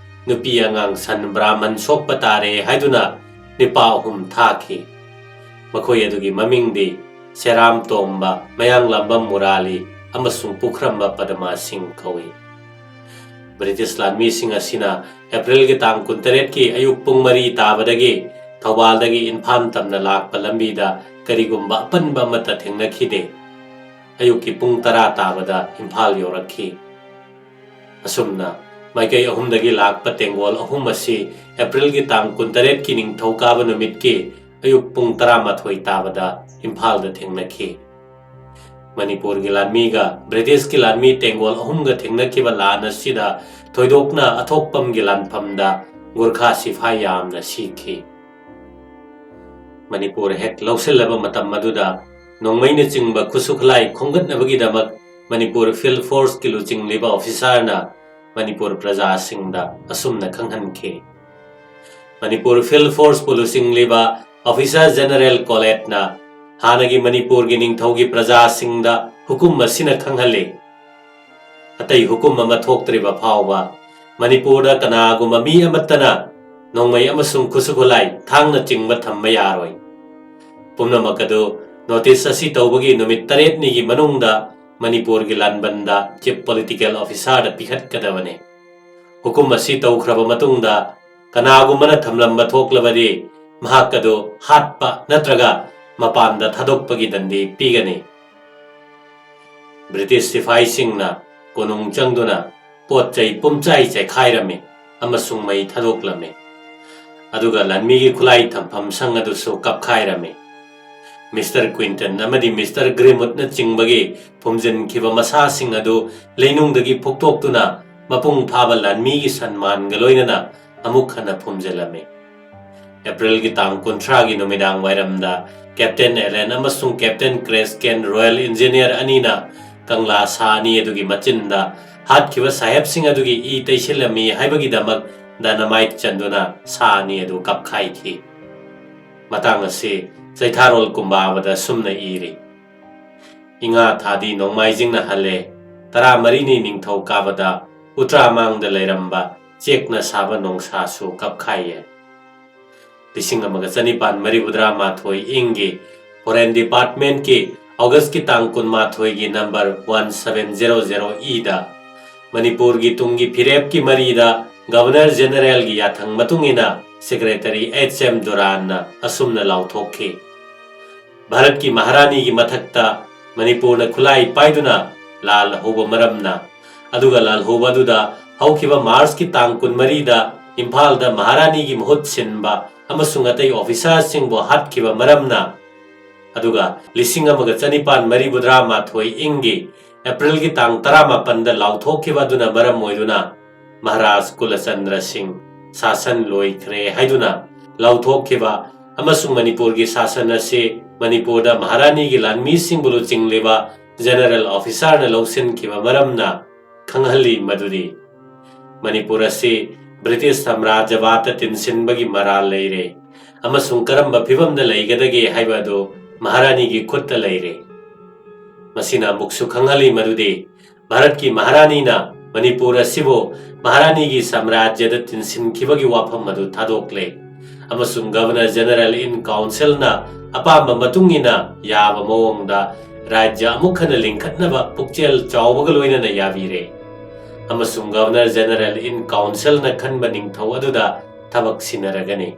ꯅꯨꯄꯤ ꯑꯉꯥꯡ ꯁꯟ ꯕ꯭ꯔꯥꯍꯃꯟ ꯁꯣꯛꯄ ꯇꯥꯔꯦ" ꯍꯥꯏꯗꯨꯅ ꯅꯤꯄꯥ ꯑꯍꯨꯝ ꯊꯥꯈꯤ꯫ ꯃꯈꯣꯏ ꯑꯗꯨꯒꯤ ꯃꯃꯤꯡꯗꯤ ꯁꯦꯔꯥꯝ ꯇꯣꯝꯕ, ꯃꯌꯥꯡꯂꯥꯝꯕꯝ ꯃꯨꯔꯥꯂꯤ ꯑꯃꯁꯨꯡ ꯄꯨꯈ꯭ꯔꯝꯕ ꯄꯗꯃꯥ ꯁꯤꯡ ꯀꯧꯏ꯫ ꯕ꯭ꯔꯤꯇꯤꯁ ꯂꯥꯟꯃꯤꯁꯤꯡ ꯑꯁꯤꯅ ꯑꯦꯄ꯭ꯔꯤꯜꯒꯤ ꯇꯥꯡ ꯀꯨꯟꯇꯔꯦꯠꯀꯤ ꯑꯌꯨꯛ ꯄꯨꯡ ꯃꯔꯤ ꯇꯥꯕꯗꯒꯤ ꯊꯧꯕꯥꯜꯗꯒꯤ ꯏꯝꯐꯥꯜ ꯇꯝꯅ ꯂꯥꯛꯄ ꯂꯝꯕꯤꯗ ꯀꯔꯤꯒꯨꯝꯕ ꯑꯄꯟꯕ ꯑꯃꯠꯇ ꯊꯦꯡꯅꯈꯤꯗꯦ꯫ ꯑꯌꯨꯛꯀꯤ ꯄꯨꯡ ꯇꯔꯥ ꯇꯥꯕꯗ ꯏꯝꯐꯥꯜ ꯌꯧꯔꯛꯈꯤ꯫ ꯑꯁꯨꯝꯅ ꯃꯥꯏꯀꯩ ꯑꯍꯨꯝꯗꯒꯤ ꯂꯥꯛꯄ ꯇꯦꯡꯒꯣꯜ ꯑꯍꯨꯝ ꯑꯁꯤ ꯑꯦꯄ꯭ꯔꯤꯜꯒꯤ ꯇꯥꯡ ꯀꯨꯟꯇꯔꯦꯠꯀꯤ ꯅꯤꯡꯊꯧꯀꯥꯕ ꯅꯨꯃꯤꯠꯀꯤ ꯑꯌꯨꯛ ꯄꯨꯡ ꯇꯔꯥꯃꯥꯊꯣꯏ ꯇꯥꯕꯗ ꯏꯝꯐꯥꯜꯗ ꯊꯦꯡꯅꯈꯤ꯫ ꯃꯅꯤꯄꯨꯔꯒꯤ ꯂꯥꯟꯃꯤꯒ ꯕ꯭ꯔꯤꯇꯤꯁꯀꯤ ꯂꯥꯟꯃꯤ ꯇꯦꯡꯒꯣꯜ ꯑꯍꯨꯝꯒ ꯊꯦꯡꯅꯈꯤꯕ ꯂꯥꯟ ꯑꯁꯤꯗ ꯊꯣꯏꯗꯣꯛꯅ ꯑꯊꯣꯛꯄꯝꯒꯤ ꯂꯥꯟꯐꯝꯗ ꯒꯨꯔꯈꯥ ꯁꯤꯐꯥꯏ ꯌꯥꯝꯅ ꯁꯤꯈꯤ꯫ ꯃꯅꯤꯄꯨꯔ ꯍꯦꯛ ꯂꯧꯁꯤꯜꯂꯕ ꯃꯇꯝ ꯑꯗꯨꯗ ꯅꯣꯡꯃꯩꯅꯆꯤꯡꯕ ꯈꯨꯠꯁꯨ ꯈꯨꯠꯂꯥꯏ ꯈꯣꯝꯒꯠꯅꯕꯒꯤꯗꯃꯛ ꯃꯅꯤꯄꯨꯔ ꯐꯤꯜꯗ ꯐꯣꯔꯁꯀꯤ ꯂꯨꯆꯤꯡꯂꯤꯕ ꯑꯣꯐꯤꯁꯥꯔꯅ ꯃꯅꯤꯄꯨꯔ ꯄ꯭ꯔꯖꯥꯁꯤꯡꯗ ꯑꯁꯨꯝꯅ ꯈꯪꯍꯟꯈꯤ: "ꯃꯅꯤꯄꯨꯔ ꯐꯤꯜꯗ ꯐꯣꯔꯁꯄꯨ ꯂꯨꯆꯤꯡꯂꯤꯕ ꯑꯣꯐꯤꯁꯥꯔ ꯖꯦꯅꯔꯦꯜ ꯀꯣꯂꯦꯠꯅ ꯍꯥꯟꯅꯒꯤ ꯃꯅꯤꯄꯨꯔꯒꯤ ꯅꯤꯡꯊꯧꯒꯤ ꯄ꯭ꯔꯖꯥꯁꯤꯡꯗ ꯍꯨꯀꯨꯝ ꯑꯁꯤꯅ ꯈꯪꯍꯜꯂꯤ꯫ ꯑꯇꯩ ꯍꯨꯀꯨꯝ ꯑꯃ ꯊꯣꯛꯇ꯭ꯔꯤꯕ ꯐꯥꯎꯕ ꯃꯅꯤꯄꯨꯔꯗ ꯀꯅꯥꯒꯨꯝꯕ ꯃꯤ ꯑꯃꯠꯇꯅ ꯅꯣꯡꯃꯩ ꯑꯃꯁꯨꯡ ꯈꯨꯠꯁꯨ ꯈꯨꯠꯂꯥꯏ, ꯊꯥꯡꯅꯆꯤꯡꯕ ꯊꯝꯕ ꯌꯥꯔꯣꯏ꯫ ꯄꯨꯝꯅꯃꯛ ꯑꯗꯨ ꯅꯣꯇꯤꯁ ꯑꯁꯤ ꯇꯧꯕꯒꯤ ꯅꯨꯃꯤꯠ ꯇꯔꯦꯠꯅꯤꯒꯤ ꯃꯅꯨꯡꯗ ꯃꯅꯤꯄꯨꯔꯒꯤ ꯂꯥꯟꯕꯟꯗ ꯆꯤꯐ ꯄꯣꯂꯤꯇꯤꯀꯦꯜ ꯑꯣꯐꯤꯁꯥꯔꯗ ꯄꯤꯈꯠꯀꯗꯕꯅꯤ꯫ ꯍꯨꯀꯨꯝ ꯑꯁꯤ ꯇꯧꯈ꯭ꯔꯕ ꯃꯇꯨꯡꯗ ꯀꯅꯥꯒꯨꯝꯕꯅ ꯊꯝꯂꯝꯕ ꯊꯣꯛꯂꯕꯗꯤ ꯃꯍꯥꯛ ꯑꯗꯨ ꯍꯥꯠꯄ ꯅꯠꯇ꯭ꯔꯒ ꯃꯄꯥꯟꯗ ꯊꯥꯗꯣꯛꯄꯒꯤ ꯗꯟꯗꯤ ꯄꯤꯒꯅꯤ"꯫ ꯕ꯭ꯔꯤꯇꯤꯁ ꯁꯤꯐꯥꯏꯁꯤꯡꯅ ꯀꯣꯅꯨꯡ ꯆꯪꯗꯨꯅ ꯄꯣꯠ ꯆꯩ ꯄꯨꯝꯆꯥꯏ ꯆꯥꯏꯈꯥꯏꯔꯝꯃꯤ ꯑꯃꯁꯨꯡ ꯃꯩ ꯊꯥꯗꯣꯛꯂꯝꯃꯤ꯫ ꯑꯗꯨꯒ ꯂꯥꯟꯃꯤꯒꯤ ꯈꯨꯠꯂꯥꯏ ꯊꯝꯐꯝ ꯁꯪ ꯑꯗꯨꯁꯨ ꯀꯞꯈꯥꯏꯔꯝꯃꯤ꯫ ꯃꯤꯁꯇꯔ ꯀ꯭ꯋꯤꯟꯇꯟ ꯑꯃꯗꯤ ꯃꯤꯁꯇꯔ ꯒ꯭ꯔꯤꯃꯨꯠꯅ ꯆꯤꯡꯕꯒꯤ ꯐꯨꯝꯖꯤꯟꯈꯤꯕ ꯃꯁꯥꯁꯤꯡ ꯑꯗꯨ ꯂꯩꯅꯨꯡꯗꯒꯤ ꯐꯨꯛꯇꯣꯛꯇꯨꯅ ꯃꯄꯨꯡ ꯐꯥꯕ ꯂꯥꯟꯃꯤꯒꯤ ꯁꯟꯃꯥꯟꯒ ꯂꯣꯏꯅꯅ ꯑꯃꯨꯛ ꯍꯟꯅ ꯐꯨꯝꯖꯤꯜꯂꯝꯃꯤ꯫ ꯑꯦꯄ꯭ꯔꯤꯜꯒꯤ ꯇꯥꯡ ꯀꯨꯟꯊ꯭ꯔꯥꯒꯤ ꯅꯨꯃꯤꯗꯥꯡ ꯋꯥꯏꯔꯝꯗ ꯀꯦꯞꯇꯦꯟ ꯑꯦꯂꯦꯟ ꯑꯃꯁꯨꯡ ꯀꯦꯞꯇꯦꯟ ꯀ꯭ꯔꯦꯁꯀꯦꯟ ꯔꯣꯌꯦꯜ ꯏꯟꯖꯤꯅꯤꯌꯔ ꯑꯅꯤꯅ ꯀꯪꯂꯥ ꯁꯥ ꯑꯅꯤ ꯑꯗꯨꯒꯤ ꯃꯆꯤꯟꯗ ꯍꯥꯠꯈꯤꯕ ꯁꯥꯍꯦꯕꯁꯤꯡ ꯑꯗꯨꯒꯤ ꯏ ꯇꯩꯁꯤꯜꯂꯝꯃꯤ ꯍꯥꯏꯕꯒꯤꯗꯃꯛ ꯗꯥꯏꯅꯥꯃꯥꯏꯠ ꯆꯟꯗꯨꯅ ꯁꯥ ꯑꯅꯤ ꯑꯗꯨ ꯀꯞꯈꯥꯏꯈꯤ꯫ ꯃꯇꯥꯡ ꯑꯁꯤ ꯆꯩꯊꯥꯔꯣꯜ ꯀꯨꯝꯕꯥꯕꯗ ꯁꯨꯝꯅ ꯏꯔꯤ: "ꯏꯉꯥ ꯊꯥꯗꯤ ꯅꯣꯡꯃꯥꯏꯖꯤꯡꯅ ꯍꯜꯂꯦ, ꯇꯔꯥꯃꯔꯤꯅꯤ ꯅꯤꯡꯊꯧ ꯀꯥꯕꯗ ꯎꯇ꯭ꯔꯥ ꯃꯥꯡꯗ ꯂꯩꯔꯝꯕ ꯆꯦꯛꯅ ꯁꯥꯕ ꯅꯣꯡꯁꯥꯁꯨ ꯀꯞꯈꯥꯏꯌꯦ"꯫ ꯂꯤꯁꯤꯡ ꯑꯃꯒ ꯆꯅꯤꯄꯥꯟ ꯃꯔꯤꯐꯨꯇꯔꯥ ꯃꯥꯊꯣꯏ ꯏꯪꯒꯤ ꯐꯣꯔꯦꯟ ꯗꯤꯄꯥꯔꯠꯃꯦꯟꯠꯀꯤ ꯑꯣꯒꯁꯀꯤ ꯇꯥꯡ ꯀꯨꯟꯃꯥꯊꯣꯏꯒꯤ number one seven zero zero ꯏꯗ ꯃꯅꯤꯄꯨꯔꯒꯤ ꯇꯨꯡꯒꯤ ꯐꯤꯔꯦꯞꯀꯤ ꯃꯔꯤꯗ ꯒꯕꯔꯅꯔ ꯖꯦꯅꯔꯦꯜꯒꯤ ꯌꯥꯊꯪ ꯃꯇꯨꯡ ꯏꯟꯅ ꯁꯦꯀ꯭ꯔꯦꯇꯔꯤ ꯑꯩꯆ ꯑꯦꯝ ꯗꯨꯔꯥꯟꯅ ꯑꯁꯨꯝꯅ ꯂꯥꯎꯊꯣꯛꯈꯤ: "ꯚꯥꯔꯠꯀꯤ ꯃꯍꯥꯔꯥꯅꯤꯒꯤ ꯃꯊꯛꯇ ꯃꯅꯤꯄꯨꯔꯅ ꯈꯨꯠꯂꯥꯏ ꯄꯥꯏꯗꯨꯅ ꯂꯥꯜ ꯍꯧꯕ ꯃꯔꯝꯅ, ꯑꯗꯨꯒ ꯂꯥꯜ ꯍꯧꯕ ꯑꯗꯨꯗ ꯍꯧꯈꯤꯕ ꯃꯥꯔꯆꯀꯤ ꯇꯥꯡ ꯀꯨꯟꯃꯔꯤꯗ ꯏꯝꯐꯥꯜꯗ ꯃꯍꯥꯔꯥꯅꯤꯒꯤ ꯃꯍꯨꯠ ꯁꯤꯟꯕ ꯑꯃꯁꯨꯡ ꯑꯇꯩ ꯑꯣꯐꯤꯁꯥꯔꯁꯤꯡꯕꯨ ꯍꯥꯠꯈꯤꯕ ꯃꯔꯝꯅ, ꯑꯗꯨꯒ ꯂꯤꯁꯤꯡ ꯑꯃꯒ ꯆꯅꯤꯄꯥꯟ ꯃꯔꯤꯐꯨꯇꯔꯥ ꯃꯥꯊꯣꯏ ꯏꯪꯒꯤ ꯑꯦꯄ꯭ꯔꯤꯜꯒꯤ ꯇꯥꯡ ꯇꯔꯥꯃꯥꯄꯟꯗ ꯂꯥꯎꯊꯣꯛꯈꯤꯕ ꯑꯗꯨꯅ ꯃꯔꯝ ꯑꯣꯏꯗꯨꯅ ꯃꯍꯥꯔꯥꯖ ꯀꯨꯂꯆꯟꯗ꯭ꯔ ꯁꯤꯡ ꯁꯥꯁꯟ ꯂꯣꯏꯈ꯭ꯔꯦ" ꯍꯥꯏꯗꯨꯅ ꯂꯥꯎꯊꯣꯛꯈꯤꯕ ꯑꯃꯁꯨꯡ ꯃꯅꯤꯄꯨꯔꯒꯤ ꯁꯥꯁꯟ ꯑꯁꯤ ꯃꯅꯤꯄꯨꯔꯗ ꯃꯍꯥꯔꯥꯅꯤꯒꯤ ꯂꯥꯟꯃꯤꯁꯤꯡꯕꯨ ꯂꯨꯆꯤꯡꯂꯤꯕ ꯖꯦꯅꯔꯦꯜ ꯑꯣꯐꯤꯁꯥꯔꯅ ꯂꯧꯁꯤꯟꯈꯤꯕ ꯃꯔꯝꯅ ꯈꯪꯍꯜꯂꯤ ꯃꯗꯨꯗꯤ ꯃꯅꯤꯄꯨꯔ ꯑꯁꯤ ꯕ꯭ꯔꯤꯇꯤꯁ ꯁꯥꯝꯔꯥꯖ꯭ꯌꯕꯥꯗꯇ ꯇꯤꯟꯁꯤꯟꯕꯒꯤ ꯃꯔꯥꯜ ꯂꯩꯔꯦ ꯑꯃꯁꯨꯡ ꯀꯔꯝꯕ ꯐꯤꯚꯝꯗ ꯂꯩꯒꯗꯒꯦ ꯍꯥꯏꯕ ꯑꯗꯨ ꯃꯍꯥꯔꯥꯅꯤꯒꯤ ꯈꯨꯠꯇ ꯂꯩꯔꯦ꯫ ꯃꯁꯤꯅ ꯑꯃꯨꯛꯁꯨ ꯈꯪꯍꯜꯂꯤ ꯃꯗꯨꯗꯤ ꯚꯥꯔꯠꯀꯤ ꯃꯍꯥꯔꯥꯅꯤꯅ ꯃꯅꯤꯄꯨꯔ ꯑꯁꯤꯕꯨ ꯃꯍꯥꯔꯥꯅꯤꯒꯤ ꯁꯥꯝꯔꯥꯖ꯭ꯌꯗ ꯇꯤꯟꯁꯤꯟꯈꯤꯕꯒꯤ ꯋꯥꯐꯝ ꯑꯗꯨ ꯊꯥꯗꯣꯛꯂꯦ ꯑꯃꯁꯨꯡ ꯒꯕꯔꯅꯔ ꯖꯦꯅꯔꯦꯜ ꯏꯟ ꯀꯥꯎꯟꯁꯤꯜꯅ ꯑꯄꯥꯝꯕ ꯃꯇꯨꯡ ꯏꯟꯅ ꯌꯥꯕ ꯃꯑꯣꯡꯗ ꯔꯥꯖ꯭ꯌ ꯑꯃꯨꯛ ꯍꯟꯅ ꯂꯤꯡꯈꯠꯅꯕ ꯄꯨꯛꯆꯦꯜ ꯆꯥꯎꯕꯒ ꯂꯣꯏꯅꯅ ꯌꯥꯕꯤꯔꯦ꯫ ꯑꯃꯁꯨꯡ ꯒꯕꯔꯅꯔ ꯖꯦꯅꯔꯦꯜ ꯏꯟ ꯀꯥꯎꯟꯁꯤꯜꯅ ꯈꯟꯕ ꯅꯤꯡꯊꯧ ꯑꯗꯨꯗ ꯊꯕꯛ ꯁꯤꯟꯅꯔꯒꯅꯤ꯫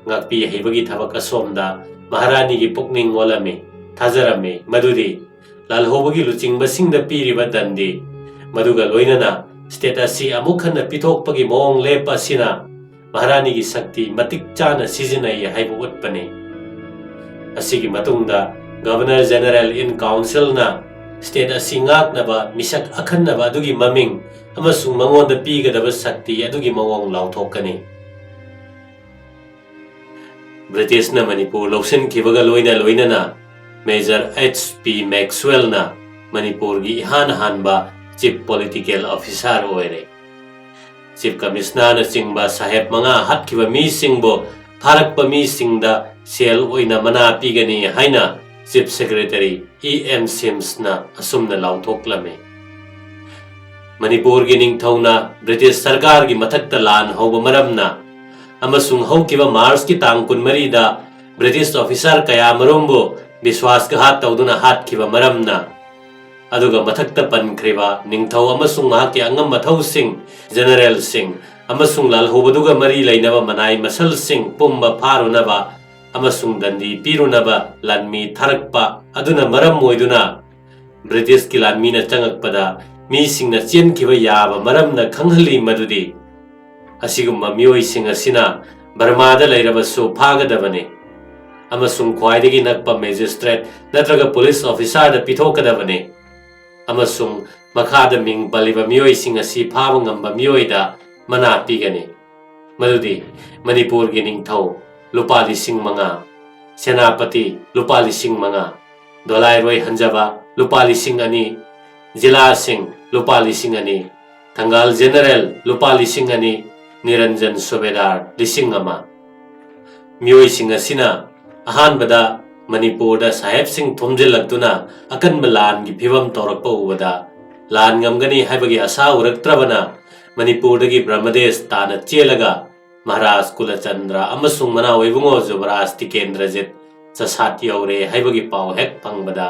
ꯉꯥꯛꯄꯤ ꯍꯩꯕꯒꯤ ꯊꯕꯛ ꯑꯁꯣꯝꯗ ꯃꯍꯥꯔꯥꯅꯤꯒꯤ ꯄꯨꯛꯅꯤꯡ ꯑꯣꯜꯂꯝꯃꯤ, ꯊꯥꯖꯔꯝꯃꯤ ꯃꯗꯨꯗꯤ ꯂꯥꯜꯍꯧꯕꯒꯤ ꯂꯨꯆꯤꯡꯕꯁꯤꯡꯗ ꯄꯤꯔꯤꯕ ꯗꯟꯗꯤ, ꯃꯗꯨꯒ ꯂꯣꯏꯅꯅ ꯁ꯭ꯇꯦꯠ ꯑꯁꯤ ꯑꯃꯨꯛ ꯍꯟꯅ ꯄꯤꯊꯣꯛꯄꯒꯤ ꯃꯑꯣꯡ ꯂꯦꯞꯄ ꯑꯁꯤꯅ ꯃꯍꯥꯔꯥꯅꯤꯒꯤ ꯁꯛꯇꯤ ꯃꯇꯤꯛ ꯆꯥꯅ ꯁꯤꯖꯤꯟꯅꯩ ꯍꯥꯏꯕ ꯎꯠꯄꯅꯤ꯫ ꯑꯁꯤꯒꯤ ꯃꯇꯨꯡꯗ Governor General in Councilꯅ state ꯑꯁꯤ ꯉꯥꯛꯅꯕ ꯃꯤꯁꯛ ꯑꯈꯟꯅꯕ ꯑꯗꯨꯒꯤ ꯃꯃꯤꯡ ꯑꯃꯁꯨꯡ ꯃꯉꯣꯟꯗ ꯄꯤꯒꯗꯕ ꯁꯛꯇꯤ ꯑꯗꯨꯒꯤ ꯃꯑꯣꯡ ꯂꯥꯎꯊꯣꯛꯀꯅꯤ꯫ ꯕ꯭ꯔꯤꯇꯤꯁꯅ ꯃꯅꯤꯄꯨꯔ ꯂꯧꯁꯤꯟꯈꯤꯕꯒ ꯂꯣꯏꯅ ꯂꯣꯏꯅꯅ Major H P Maxwellꯅ ꯃꯅꯤꯄꯨꯔꯒꯤ ꯏꯍꯥꯟ ꯍꯥꯟꯕ Chief Political Officer ꯑꯣꯏꯔꯦ꯫ Chief Commissionerꯅꯆꯤꯡꯕ ꯁꯥꯍꯦꯕ ꯃꯉꯥ ꯍꯥꯠꯈꯤꯕ ꯃꯤꯁꯤꯡꯕꯨ ꯐꯥꯔꯛꯄ ꯃꯤꯁꯤꯡꯗ ꯁꯦꯜ ꯑꯣꯏꯅ ꯃꯅꯥ ꯄꯤꯒꯅꯤ ꯍꯥꯏꯅ Chief Secretary E M Simsꯅ ꯑꯁꯨꯝꯅ ꯂꯥꯎꯊꯣꯛꯂꯝꯃꯤ꯫ ꯃꯅꯤꯄꯨꯔꯒꯤ ꯅꯤꯡꯊꯧꯅ ꯕ꯭ꯔꯤꯇꯤꯁ ꯁꯔꯀꯥꯔꯒꯤ ꯃꯊꯛꯇ ꯂꯥꯟ ꯍꯧꯕ ꯃꯔꯝꯅ ꯑꯃꯁꯨꯡ ꯍꯧꯈꯤꯕ ꯃꯥꯔꯆꯀꯤ ꯇꯥꯡ ꯀꯨꯟꯃꯔꯤꯗ ꯕ꯭ꯔꯤꯇꯤꯁ officer ꯀꯌꯥꯃꯔꯨꯝꯕꯨ ꯕꯤꯁ꯭ꯋꯥꯁꯘꯥꯠ ꯇꯧꯗꯨꯅ ꯍꯥꯠꯈꯤꯕ ꯃꯔꯝꯅ, ꯑꯗꯨꯒ ꯃꯊꯛꯇ ꯄꯟꯈ꯭ꯔꯤꯕ ꯅꯤꯡꯊꯧ ꯑꯃꯁꯨꯡ ꯃꯍꯥꯛꯀꯤ ꯑꯉꯝ ꯑꯊꯧꯁꯤꯡ, generalꯁꯤꯡ ꯑꯃꯁꯨꯡ ꯂꯥꯜꯍꯧꯕꯗꯨꯒ ꯃꯔꯤ ꯂꯩꯅꯕ ꯃꯅꯥꯏ ꯃꯁꯜꯁꯤꯡ ꯄꯨꯝꯕ ꯐꯥꯔꯨꯅꯕ ꯑꯃꯁꯨꯡ ꯗꯟꯗꯤ ꯄꯤꯔꯨꯅꯕ ꯂꯥꯟꯃꯤ ꯊꯥꯔꯛꯄ ꯑꯗꯨꯅ ꯃꯔꯝ ꯑꯣꯏꯗꯨꯅ ꯕ꯭ꯔꯤꯇꯤꯁꯀꯤ ꯂꯥꯟꯃꯤꯅ ꯆꯪꯉꯛꯄꯗ ꯃꯤꯁꯤꯡꯅ ꯆꯦꯟꯈꯤꯕ ꯌꯥꯕ ꯃꯔꯝꯅ ꯈꯪꯍꯜꯂꯤ ꯃꯗꯨꯗꯤ ꯑꯁꯤꯒꯨꯝꯕ ꯃꯤꯑꯣꯏꯁꯤꯡ ꯑꯁꯤꯅ ꯕꯔꯃꯥꯗ ꯂꯩꯔꯕꯁꯨ ꯐꯥꯒꯗꯕꯅꯤ ꯑꯃꯁꯨꯡ ꯈ꯭ꯋꯥꯏꯗꯒꯤ ꯅꯛꯄ magistrate ꯅꯠꯇ꯭ꯔꯒ police officerꯗ ꯄꯤꯊꯣꯛꯀꯗꯕꯅꯤ ꯑꯃꯁꯨꯡ ꯃꯈꯥꯗ ꯃꯤꯡ ꯄꯜꯂꯤꯕ ꯃꯤꯑꯣꯏꯁꯤꯡ ꯑꯁꯤ ꯐꯥꯕ ꯉꯝꯕ ꯃꯤꯑꯣꯏꯗ ꯃꯅꯥ ꯄꯤꯒꯅꯤ꯫ ꯃꯗꯨꯗꯤ ꯃꯅꯤꯄꯨꯔꯒꯤ ꯅꯤꯡꯊꯧ ꯂꯨꯄꯥ ꯂꯤꯁꯤꯡ ꯃꯉꯥ, ꯁꯦꯅꯥꯄꯇꯤ ꯂꯨꯄꯥ ꯂꯤꯁꯤꯡ ꯃꯉꯥ, ꯗꯣꯂꯥꯏꯔꯣꯏ ꯍꯟꯖꯕ ꯂꯨꯄꯥ ꯂꯤꯁꯤꯡ ꯑꯅꯤ, ꯖꯤꯂꯥꯁꯤꯡ ꯂꯨꯄꯥ ꯂꯤꯁꯤꯡ ꯑꯅꯤ, ꯊꯪꯒꯥꯜ general ꯂꯨꯄꯥ ꯂꯤꯁꯤꯡ ꯑꯅꯤ, ꯅꯤꯔꯟꯖꯟ ꯁꯨꯕꯦꯗꯥꯔ ꯂꯤꯁꯤꯡ ꯑꯃ꯫ ꯃꯤꯑꯣꯏꯁꯤꯡ ꯑꯁꯤꯅ ꯑꯍꯥꯟꯕꯗ ꯃꯅꯤꯄꯨꯔꯗ ꯁꯥꯍꯦꯕꯁꯤꯡ ꯊꯣꯝꯖꯤꯜꯂꯛꯇꯨꯅ ꯑꯀꯟꯕ ꯂꯥꯟꯒꯤ ꯐꯤꯚꯝ ꯇꯧꯔꯛꯄ ꯎꯕꯗ ꯂꯥꯟ ꯉꯝꯒꯅꯤ ꯍꯥꯏꯕꯒꯤ ꯑꯁꯥ ꯎꯔꯛꯇ꯭ꯔꯕꯅ ꯃꯅꯤꯄꯨꯔꯗꯒꯤ ꯕ꯭ꯔꯍꯃꯗꯦꯁ ꯇꯥꯟꯅ ꯆꯦꯜꯂꯒ ꯃꯍꯥꯔꯥꯖ ꯀꯨꯂꯆꯟꯗ꯭ꯔ ꯑꯃꯁꯨꯡ ꯃꯅꯥꯎ ꯏꯕꯨꯡꯉꯣ ꯖꯨꯕꯔꯥꯖ ꯇꯤꯀꯦꯟꯗ꯭ꯔꯖꯤꯠ ꯆꯁꯥꯠ ꯌꯧꯔꯦ ꯍꯥꯏꯕꯒꯤ ꯄꯥꯎ ꯍꯦꯛ ꯐꯪꯕꯗ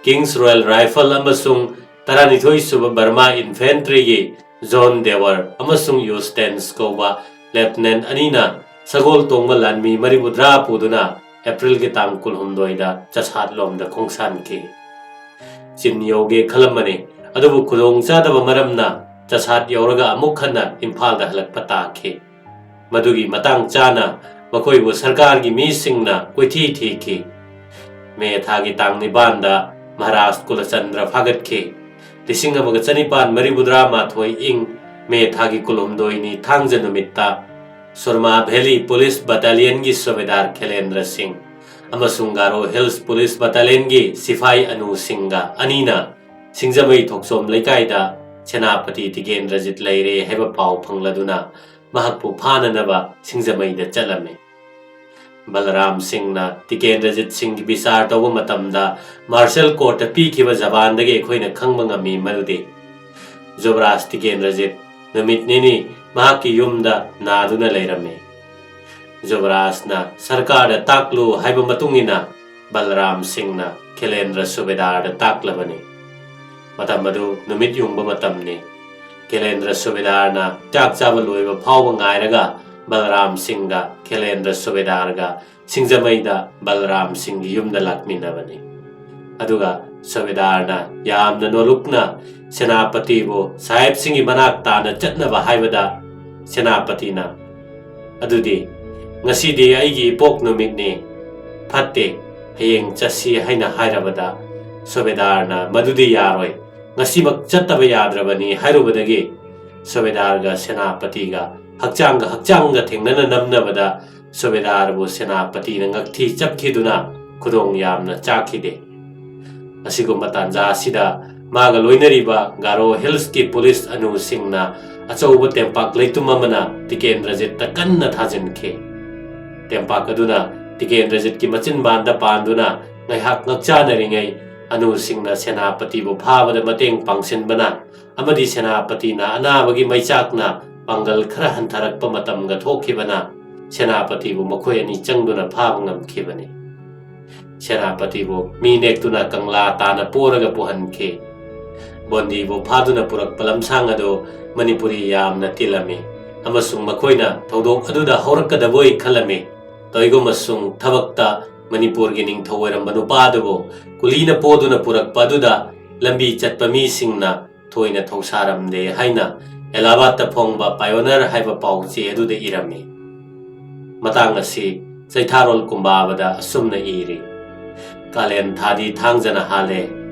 King's Royal Rifle ꯑꯃꯁꯨꯡ ꯇꯔꯥꯅꯤꯊꯣꯏ ꯁꯨꯕ Burma Infantryꯒꯤ ꯖꯣꯟ ꯗꯦꯋꯔ ꯑꯃꯁꯨꯡ ꯌꯨꯁꯇꯦꯟꯁ ꯀꯧꯕ lieutenant ꯑꯅꯤꯅ ꯁꯒꯣꯜ ꯇꯣꯡꯕ ꯂꯥꯟꯃꯤ ꯃꯔꯤꯐꯨꯇꯔꯥ ꯄꯨꯗꯨꯅ ꯑꯦꯄ꯭ꯔꯤꯜꯒꯤ ꯇꯥꯡ ꯀꯨꯟꯍꯨꯝꯗꯣꯏꯗ ꯆꯁꯥꯠꯂꯣꯝꯗ ꯈꯣꯡꯁꯥꯟꯈꯤ꯫ ꯆꯤꯟ ꯌꯧꯒꯦ ꯈꯜꯂꯝꯕꯅꯤ, ꯑꯗꯨꯕꯨ ꯈꯨꯗꯣꯡ ꯆꯥꯗꯕ ꯃꯔꯝꯅ ꯆꯁꯥꯠ ꯌꯧꯔꯒ ꯑꯃꯨꯛ ꯍꯟꯅ ꯏꯝꯐꯥꯜꯗ ꯍꯜꯂꯛꯄ ꯇꯥꯈꯤ꯫ ꯃꯗꯨꯒꯤ ꯃꯇꯥꯡ ꯆꯥꯅ ꯃꯈꯣꯏꯕꯨ ꯁꯔꯀꯥꯔꯒꯤ ꯃꯤꯁꯤꯡꯅ ꯀꯣꯏꯊꯤ ꯊꯤꯈꯤ꯫ ꯃꯦ ꯊꯥꯒꯤ ꯇꯥꯡ ꯅꯤꯄꯥꯟꯗ ꯃꯍꯥꯔꯥꯖ ꯀꯨꯂꯆꯟꯗ꯭ꯔ ꯐꯥꯒꯠꯈꯤ꯫ ꯂꯤꯁꯤꯡ ꯑꯃꯒ ꯆꯅꯤꯄꯥꯟ ꯃꯔꯤꯐꯨꯇꯔꯥ ꯃꯥꯊꯣꯏ ꯏꯪ ꯃꯦ ꯊꯥꯒꯤ ꯀꯨꯟꯍꯨꯝꯗꯣꯏꯅꯤ ꯊꯥꯡꯖ ꯅꯨꯃꯤꯠꯇ ꯁꯨꯔꯃꯥ ꯚꯦꯂꯤ ꯄꯨꯂꯤꯁ ꯕꯠꯇꯥꯂꯤꯌꯟꯒꯤ ꯁꯨꯕꯦꯗꯥꯔ ꯈꯦꯂꯦꯟꯗ꯭ꯔ ꯁꯤꯡ ꯑꯃꯁꯨꯡ ꯒꯥꯔꯣ ꯍꯤꯜꯁ ꯄꯨꯂꯤꯁ ꯕꯠꯇꯥꯂꯤꯌꯟꯒꯤ ꯁꯤꯐꯥꯏ ꯑꯅꯨ ꯁꯤꯡꯒ ꯑꯅꯤꯅ ꯁꯤꯡꯖꯃꯩ ꯊꯣꯛꯆꯣꯝ ꯂꯩꯀꯥꯏꯗ ꯁꯦꯅꯥꯄꯇꯤ ꯇꯤꯀꯦꯟꯗ꯭ꯔꯖꯤꯠ ꯂꯩꯔꯦ ꯍꯥꯏꯕ ꯄꯥꯎ ꯐꯪꯂꯗꯨꯅ ꯃꯍꯥꯛꯄꯨ ꯐꯥꯅꯅꯕ ꯁꯤꯡꯖꯃꯩꯗ ꯆꯠꯂꯝꯃꯤ꯫ ꯕꯂꯔꯥꯝ ꯁꯤꯡꯅ ꯇꯤꯀꯦꯟꯗ꯭ꯔꯖꯤꯠ ꯁꯤꯡꯒꯤ ꯕꯤꯆꯥꯔ ꯇꯧꯕ ꯃꯇꯝꯗ ꯃꯥꯔꯁꯦꯜ ꯀꯣꯔꯠꯇ ꯄꯤꯈꯤꯕ ꯖꯕꯥꯟꯗꯒꯤ ꯑꯩꯈꯣꯏꯅ ꯈꯪꯕ ꯉꯝꯃꯤ ꯃꯗꯨꯗꯤ ꯖꯨꯕꯔꯥꯖ ꯇꯤꯀꯦꯟꯗ꯭ꯔꯖꯤꯠ ꯅꯨꯃꯤꯠ ꯅꯤꯅꯤ ꯃꯍꯥꯛꯀꯤ ꯌꯨꯝꯗ ꯅꯥꯗꯨꯅ ꯂꯩꯔꯝꯃꯤ꯫ ꯖꯨꯕꯔꯥꯖꯅ ꯁꯔꯀꯥꯔꯗ ꯇꯥꯛꯂꯨ ꯍꯥꯏꯕ ꯃꯇꯨꯡ ꯏꯟꯅ ꯕꯂꯔꯥꯝ ꯁꯤꯡꯅ ꯈꯦꯂꯦꯟꯗ꯭ꯔ ꯁꯨꯕꯦꯗꯥꯔꯗ ꯇꯥꯛꯂꯕꯅꯤ꯫ ꯃꯇꯝ ꯑꯗꯨ ꯅꯨꯃꯤꯠ ꯌꯨꯡꯕ ꯃꯇꯝꯅꯤ꯫ ꯈꯦꯂꯦꯟꯗ꯭ꯔ ꯁꯨꯕꯦꯗꯥꯔꯅ ꯆꯥꯛ ꯆꯥꯕ ꯂꯣꯏꯕ ꯐꯥꯎꯕ ꯉꯥꯏꯔꯒ ꯕꯂꯔꯥꯝ ꯁꯤꯡꯒ ꯈꯦꯂꯦꯟꯗ꯭ꯔ ꯁꯨꯕꯦꯗꯥꯔꯒ ꯁꯤꯡꯖꯃꯩꯗ ꯕꯂꯔꯥꯝ ꯁꯤꯡꯒꯤ ꯌꯨꯝꯗ ꯂꯥꯛꯃꯤꯟꯅꯕꯅꯤ꯫ ꯑꯗꯨꯒ ꯁꯨꯕꯦꯗꯥꯔꯅ ꯌꯥꯝꯅ ꯅꯣꯂꯨꯛꯅ ꯁꯦꯅꯥꯄꯇꯤꯕꯨ ꯁꯥꯍꯦꯕꯁꯤꯡꯒꯤ ꯃꯅꯥꯛ ꯇꯥꯅ ꯆꯠꯅꯕ ꯍꯥꯏꯕꯗ ꯁꯦꯅꯥꯄꯇꯤꯅ, "ꯑꯗꯨꯗꯤ ꯉꯁꯤꯗꯤ ꯑꯩꯒꯤ ꯏꯄꯣꯛ ꯅꯨꯃꯤꯠꯅꯤ, ꯐꯠꯇꯦ, ꯍꯌꯦꯡ ꯆꯠꯁꯤ" ꯍꯥꯏꯅ ꯍꯥꯏꯔꯕꯗ ꯁꯨꯕꯦꯗꯥꯔꯅ, "ꯃꯗꯨꯗꯤ ꯌꯥꯔꯣꯏ, ꯉꯁꯤꯃꯛ ꯆꯠꯇꯕ ꯌꯥꯗ꯭ꯔꯕꯅꯤ" ꯍꯥꯏꯔꯨꯕꯗꯒꯤ ꯁꯨꯕꯦꯗꯥꯔꯒ ꯁꯦꯅꯥꯄꯇꯤꯒ ꯍꯛꯆꯥꯡꯒ ꯍꯛꯆꯥꯡꯒ ꯊꯦꯡꯅꯅ ꯅꯝꯅꯕꯗ ꯁꯨꯕꯦꯗꯥꯔꯕꯨ ꯁꯦꯅꯥꯄꯇꯤꯅ ꯉꯛꯊꯤ ꯆꯞꯈꯤꯗꯨꯅ ꯈꯨꯗꯣꯡ ꯌꯥꯝꯅ ꯆꯥꯛꯈꯤꯗꯦ꯫ ꯑꯁꯤꯒꯨꯝꯕ ꯇꯥꯟꯖꯥ ꯑꯁꯤꯗ ꯃꯥꯒ ꯂꯣꯏꯅꯔꯤꯕ ꯒꯥꯔꯣ ꯍꯤꯜꯁꯀꯤ ꯄꯨꯂꯤꯁ ꯑꯅꯨꯁꯤꯡꯅ ꯑꯆꯧꯕ ꯇꯦꯝꯄꯥꯛ ꯂꯩꯇꯨꯝ ꯑꯃꯅ ꯇꯤꯀꯦꯟꯗ꯭ꯔꯖꯤꯠꯇ ꯀꯟꯅ ꯊꯥꯖꯤꯟꯈꯤ꯫ ꯇꯦꯝꯄꯥꯛ ꯑꯗꯨꯅ ꯇꯤꯀꯦꯟꯗ꯭ꯔꯖꯤꯠꯀꯤ ꯃꯆꯤꯟꯕꯥꯟꯗ ꯄꯥꯟꯗꯨꯅ ꯉꯥꯏꯍꯥꯛ ꯉꯛꯆꯥꯅꯔꯤꯉꯩ ꯑꯅꯨꯁꯤꯡꯅ ꯁꯦꯅꯥꯄꯇꯤꯕꯨ ꯐꯥꯕꯗ ꯃꯇꯦꯡ ꯄꯥꯡꯁꯤꯟꯕꯅ ꯑꯃꯗꯤ ꯁꯦꯅꯥꯄꯇꯤꯅ ꯑꯅꯥꯕꯒꯤ ꯃꯩꯆꯥꯛꯅ ꯄꯥꯡꯒꯜ ꯈꯔ ꯍꯟꯊꯔꯛꯄ ꯃꯇꯝꯒ ꯊꯣꯛꯈꯤꯕꯅ ꯁꯦꯅꯥꯄꯇꯤꯕꯨ ꯃꯈꯣꯏ ꯑꯅꯤ ꯆꯪꯗꯨꯅ ꯐꯥꯕ ꯉꯝꯈꯤꯕꯅꯤ꯫ ꯁꯦꯅꯥꯄꯇꯤꯕꯨ ꯃꯤ ꯅꯦꯛꯇꯨꯅ ꯀꯪꯂꯥ ꯇꯥꯅ ꯄꯣꯔꯒ ꯄꯨꯍꯟꯈꯤ꯫ ꯕꯣꯟꯗꯤꯕꯨ ꯐꯥꯗꯨꯅ ꯄꯨꯔꯛꯄ ꯂꯝꯁꯥꯡ ꯑꯗꯨ ꯃꯅꯤꯄꯨꯔꯤ ꯌꯥꯝꯅ ꯇꯤꯜꯂꯝꯃꯤ ꯑꯃꯁꯨꯡ ꯃꯈꯣꯏꯅ ꯊꯧꯗꯣꯛ ꯑꯗꯨꯗ ꯍꯧꯔꯛꯀꯗꯕꯣꯏ ꯈꯜꯂꯝꯃꯤ꯫ ꯇꯧꯏꯒꯨꯝꯕꯁꯨꯡ ꯊꯕꯛꯇ ꯃꯅꯤꯄꯨꯔꯒꯤ ꯅꯤꯡꯊꯧ ꯑꯣꯏꯔꯝꯕ ꯅꯨꯄꯥ ꯑꯗꯨꯕꯨ ꯀꯨꯂꯤꯅ ꯄꯣꯗꯨꯅ ꯄꯨꯔꯛꯄ ꯑꯗꯨꯗ ꯂꯝꯕꯤ ꯆꯠꯄ ꯃꯤꯁꯤꯡꯅ ꯊꯣꯏꯅ ꯊꯧꯁꯥꯔꯝꯗꯦ ꯍꯥꯏꯅ ꯑꯦꯂꯥꯍꯥꯕꯥꯗꯇ ꯐꯣꯡꯕ ꯄꯥꯏꯑꯣꯅꯤꯌꯔ ꯍꯥꯏꯕ ꯄꯥꯎ ꯆꯦ ꯑꯗꯨꯗ ꯏꯔꯝꯃꯤ꯫ ꯃꯇꯥꯡ ꯑꯁꯤ ꯆꯩꯊꯥꯔꯣꯜ ꯀꯨꯝꯕꯥꯕꯗ ꯑꯁꯨꯝꯅ ꯏꯔꯤ: ꯀꯥꯂꯦꯟ ꯊꯥꯗꯤ ꯊꯥꯡꯖꯅ ꯍꯥꯜꯂꯦ꯫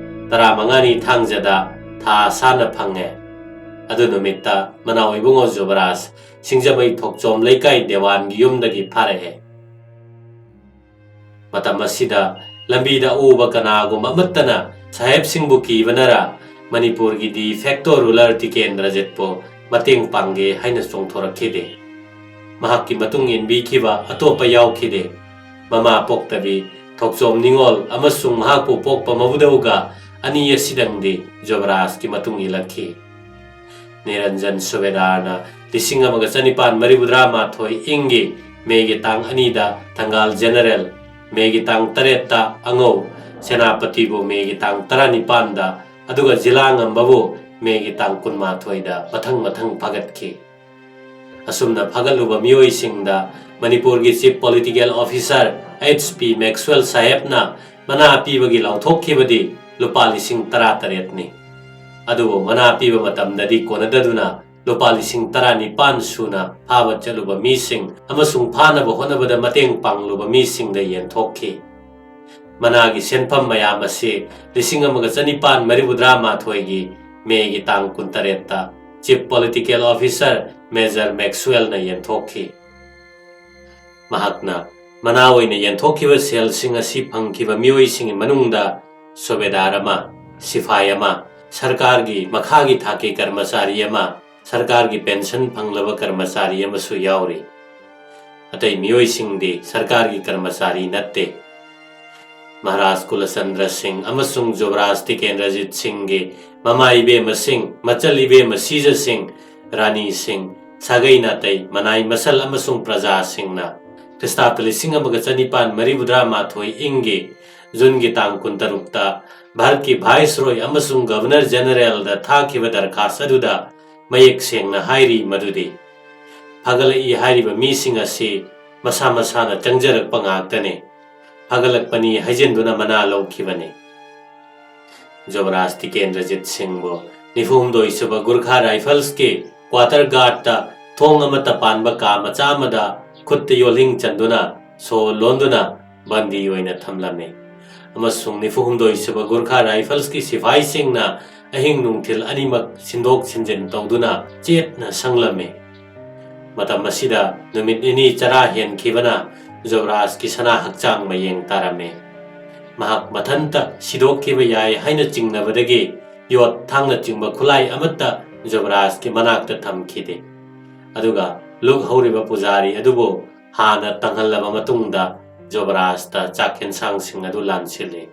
ꯇꯔꯥꯃꯉꯥꯅꯤ ꯊꯥꯡꯖꯗ ꯊꯥ ꯁꯥꯅ ꯐꯪꯉꯦ꯫ ꯑꯗꯨ ꯅꯨꯃꯤꯠꯇ ꯃꯅꯥꯎ ꯏꯕꯨꯡꯉꯣ ꯖꯨꯕꯔꯥꯖ ꯁꯤꯡꯖꯃꯩ ꯊꯣꯛꯆꯣꯝ ꯂꯩꯀꯥꯏ ꯗꯦꯋꯥꯟꯒꯤ ꯌꯨꯝꯗꯒꯤ ꯐꯥꯔꯛꯑꯦ꯫ ꯃꯇꯝ ꯑꯁꯤꯗ ꯂꯝꯕꯤꯗ ꯑꯎꯕ ꯀꯅꯥꯒꯨꯝꯕ ꯑꯃꯠꯇꯅ ꯁꯥꯍꯦꯕꯁꯤꯡꯕꯨ ꯀꯤꯕꯅꯔ ꯃꯅꯤꯄꯨꯔꯒꯤ de facto ruler ꯇꯤꯀꯦꯟꯗ꯭ꯔꯖꯤꯠꯄꯨ ꯃꯇꯦꯡ ꯄꯥꯡꯒꯦ ꯍꯥꯏꯅ ꯆꯣꯡꯊꯣꯔꯛꯈꯤꯗꯦ꯫ ꯃꯍꯥꯛꯀꯤ ꯃꯇꯨꯡ ꯏꯟꯕꯤꯈꯤꯕ ꯑꯇꯣꯞꯄ ꯌꯥꯎꯈꯤꯗꯦ꯫ ꯃꯃꯥ ꯄꯣꯛꯇꯕꯤ ꯊꯣꯛꯆꯣꯝ ꯅꯤꯉꯣꯜ ꯑꯃꯁꯨꯡ ꯃꯍꯥꯛꯄꯨ ꯄꯣꯛꯄ ꯃꯕꯨꯗꯧꯒ ꯑꯅꯤ ꯑꯁꯤꯗꯪꯗꯤ ꯖꯨꯕꯔꯥꯖꯀꯤ ꯃꯇꯨꯡ ꯏꯜꯂꯛꯈꯤ꯫ ꯅꯤꯔꯟꯖꯟ ꯁꯨꯕꯦꯗꯥꯔꯅ ꯂꯤꯁꯤꯡ ꯑꯃꯒ ꯆꯅꯤꯄꯥꯟ ꯃꯔꯤꯐꯨꯇꯔꯥ ꯃꯥꯊꯣꯏ ꯏꯪꯒꯤ ꯃꯦꯒꯤ ꯇꯥꯡ ꯑꯅꯤꯗ ꯊꯪꯒꯥꯜ ꯖꯦꯅꯔꯦꯜ, ꯃꯦꯒꯤ ꯇꯥꯡ ꯇꯔꯦꯠꯇ ꯑꯉꯧ ꯁꯦꯅꯥꯄꯇꯤꯕꯨ ꯃꯦꯒꯤ ꯇꯥꯡ ꯇꯔꯥꯅꯤꯄꯥꯟꯗ, ꯑꯗꯨꯒ ꯖꯤꯂꯥ ꯉꯝꯕꯕꯨ ꯃꯦꯒꯤ ꯇꯥꯡ ꯀꯨꯟꯃꯥꯊꯣꯏꯗ ꯃꯊꯪ ꯃꯊꯪ ꯐꯥꯒꯠꯈꯤ꯫ ꯑꯁꯨꯝꯅ ꯐꯥꯒꯠꯂꯨꯕ ꯃꯤꯑꯣꯏꯁꯤꯡꯗ ꯃꯅꯤꯄꯨꯔꯒꯤ Chief Political Officer H P Maxwell ꯁꯥꯍꯦꯕꯅ ꯃꯅꯥ ꯄꯤꯕꯒꯤ ꯂꯥꯎꯊꯣꯛꯈꯤꯕꯗꯤ ꯂꯨꯄꯥ ꯂꯤꯁꯤꯡ ꯇꯔꯥꯇꯔꯦꯠꯅꯤ꯫ ꯑꯗꯨꯕꯨ ꯃꯅꯥ ꯄꯤꯕ ꯃꯇꯝꯗꯗꯤ ꯀꯣꯟꯅꯗꯗꯨꯅ ꯂꯨꯄꯥ ꯂꯤꯁꯤꯡ ꯇꯔꯥꯅꯤꯄꯥꯟ ꯁꯨꯅ ꯐꯥꯕ ꯆꯠꯂꯨꯕ ꯃꯤꯁꯤꯡ ꯑꯃꯁꯨꯡ ꯐꯥꯅꯕ ꯍꯣꯠꯅꯕꯗ ꯃꯇꯦꯡ ꯄꯥꯡꯂꯨꯕ ꯃꯤꯁꯤꯡꯗ ꯌꯦꯟꯊꯣꯛꯈꯤ꯫ ꯃꯅꯥꯒꯤ ꯁꯦꯟꯐꯝ ꯃꯌꯥꯝ ꯑꯁꯤ ꯂꯤꯁꯤꯡ ꯑꯃꯒ ꯆꯅꯤꯄꯥꯟ ꯃꯔꯤꯐꯨꯇꯔꯥ ꯃꯥꯊꯣꯏꯒꯤ ꯃꯦꯒꯤ ꯇꯥꯡ ꯀꯨꯟꯇꯔꯦꯠꯇ Chief Political Officer Major Maxwellꯅ ꯌꯦꯟꯊꯣꯛꯈꯤ꯫ ꯃꯍꯥꯛꯅ ꯃꯅꯥ ꯑꯣꯏꯅ ꯌꯦꯟꯊꯣꯛꯈꯤꯕ ꯁꯦꯜꯁꯤꯡ ꯑꯁꯤ ꯐꯪꯈꯤꯕ ꯃꯤꯑꯣꯏꯁꯤꯡꯒꯤ ꯃꯅꯨꯡꯗ ꯁꯨꯕꯦꯗꯥꯔ ꯑꯃ, ꯁꯤꯐꯥꯏ ꯑꯃ, ꯁꯔꯀꯥꯔꯒꯤ ꯃꯈꯥꯒꯤ ꯊꯥꯛꯀꯤ ꯀꯔꯃꯆꯥꯔꯤ ꯑꯃ, ꯁꯔꯀꯥꯔꯒꯤ ꯄꯦꯟꯁꯟ ꯐꯪꯂꯕ ꯀꯔꯃꯆꯥꯔꯤ ꯑꯃꯁꯨ ꯌꯥꯎꯔꯤ꯫ ꯑꯇꯩ ꯃꯤꯑꯣꯏꯁꯤꯡꯗꯤ ꯁꯔꯀꯥꯔꯒꯤ ꯀꯔꯃꯆꯥꯔꯤ ꯅꯠꯇꯦ꯫ ꯃꯍꯥꯔꯥꯖ ꯀꯨꯂꯆꯟꯗ꯭ꯔ ꯁꯤꯡ ꯑꯃꯁꯨꯡ ꯖꯨꯕꯔꯥꯖ ꯇꯤꯀꯦꯟꯗ꯭ꯔꯖꯤꯠ ꯁꯤꯡꯒꯤ ꯃꯃꯥ ꯏꯕꯦꯝꯃꯁꯤꯡ, ꯃꯆꯜ ꯏꯕꯦꯝꯃ ꯁꯤꯖꯁꯤꯡ, ꯔꯥꯅꯤꯁꯤꯡ, ꯁꯥꯒꯩ ꯅꯥꯇꯩ, ꯃꯅꯥꯏ ꯃꯁꯜ ꯑꯃꯁꯨꯡ ꯄ꯭ꯔꯖꯥꯁꯤꯡꯅ ꯈ꯭ꯔꯤꯁꯇꯥꯕꯇ ꯂꯤꯁꯤꯡ ꯑꯃꯒ ꯆꯅꯤꯄꯥꯟ ꯃꯔꯤꯐꯨꯇꯔꯥ ꯃꯥꯊꯣꯏ ꯏꯪꯒꯤ ꯖꯨꯟꯒꯤ ꯇꯥꯡ ꯀꯨꯟꯇꯔꯨꯛꯇ ꯚꯥꯔꯠꯀꯤ ꯚꯥꯏꯁꯔꯣꯏ ꯑꯃꯁꯨꯡ ꯒꯚꯔꯅꯔ ꯖꯦꯅꯔꯦꯜꯗ ꯊꯥꯈꯤꯕ ꯗꯔꯈꯥꯁ ꯑꯗꯨꯗ ꯃꯌꯦꯛ ꯁꯦꯡꯅ ꯍꯥꯏꯔꯤ ꯃꯗꯨꯗꯤ ꯐꯒꯠꯂꯛꯏ ꯍꯥꯏꯔꯤꯕ ꯃꯤꯁꯤꯡ ꯑꯁꯤ ꯃꯁꯥ ꯃꯁꯥꯅ ꯆꯪꯖꯔꯛꯄ ꯉꯥꯛꯇꯅꯤ꯫ ꯐꯒꯠꯂꯛꯄꯅꯤ ꯍꯥꯏꯖꯤꯟꯗꯨꯅ ꯃꯅꯥ ꯂꯧꯈꯤꯕꯅꯤ꯫ ꯖꯨꯕꯔꯥꯖ ꯇꯤꯀꯦꯟꯗ꯭ꯔꯖꯤꯠ ꯁꯤꯡꯕꯨ ꯅꯤꯐꯨꯍꯨꯝꯗꯣꯏ ꯁꯨꯕ ꯒꯨꯔꯈꯥ ꯔꯥꯏꯐꯜꯁꯀꯤ ꯀ꯭ꯋꯥꯇꯔ ꯒꯥꯔꯗꯇ ꯊꯣꯡ ꯑꯃꯠꯇ ꯄꯥꯟꯕ ꯀꯥ ꯃꯆꯥ ꯑꯃꯗ ꯈꯨꯠꯇ ꯌꯣꯜꯍꯤꯡ ꯆꯟꯗꯨꯅ ꯁꯣ ꯂꯣꯟꯗꯨꯅ ꯕꯟꯗꯤ ꯑꯣꯏꯅ ꯊꯝꯂꯝꯃꯤ꯫ ꯑꯃꯁꯨꯡ ꯅꯤꯐꯨ ꯍꯨꯝꯗꯣꯏ ꯁꯨꯕ ꯒꯨꯔꯈꯥ ꯔꯥꯏꯐꯜꯁꯀꯤ ꯁꯤꯐꯥꯏꯁꯤꯡꯅ ꯑꯍꯤꯡ ꯅꯨꯡꯊꯤꯜ ꯑꯅꯤꯃꯛ ꯁꯤꯟꯗꯣꯛ ꯁꯤꯟꯖꯤꯟ ꯇꯧꯗꯨꯅ ꯆꯦꯠꯅ ꯁꯪꯂꯝꯃꯤ꯫ ꯃꯇꯝ ꯑꯁꯤꯗ ꯅꯨꯃꯤꯠ ꯅꯤꯅꯤ ꯆꯔꯥ ꯍꯦꯟꯈꯤꯕꯅ ꯖꯣꯕꯔꯥꯖꯀꯤ ꯁꯅꯥ ꯍꯛꯆꯥꯡ ꯃꯌꯦꯡ ꯇꯥꯔꯝꯃꯤ꯫ ꯃꯍꯥꯛ ꯃꯊꯟꯇ ꯁꯤꯗꯣꯛꯈꯤꯕ ꯌꯥꯏ ꯍꯥꯏꯅ ꯆꯤꯡꯅꯕꯗꯒꯤ ꯌꯣꯠ ꯊꯥꯡꯅꯆꯤꯡꯕ ꯈꯨꯠꯂꯥꯏ ꯑꯃꯠꯇ ꯖꯣꯕꯔꯥꯖꯀꯤ ꯃꯅꯥꯛꯇ ꯊꯝꯈꯤꯗꯦ꯫ ꯑꯗꯨꯒ ꯂꯨꯞ ꯍꯧꯔꯤꯕ ꯄꯨꯖꯥꯔꯤ ꯑꯗꯨꯕꯨ ꯍꯥꯟꯅ ꯇꯪꯍꯜꯂꯕ ꯃꯇꯨꯡꯗ ꯖꯣꯕꯔꯥꯖꯇ ꯆꯥꯛ ꯌꯦꯟꯁꯥꯡꯁꯤꯡ ꯑꯗꯨ ꯂꯥꯟꯁꯤꯜꯂꯤ꯫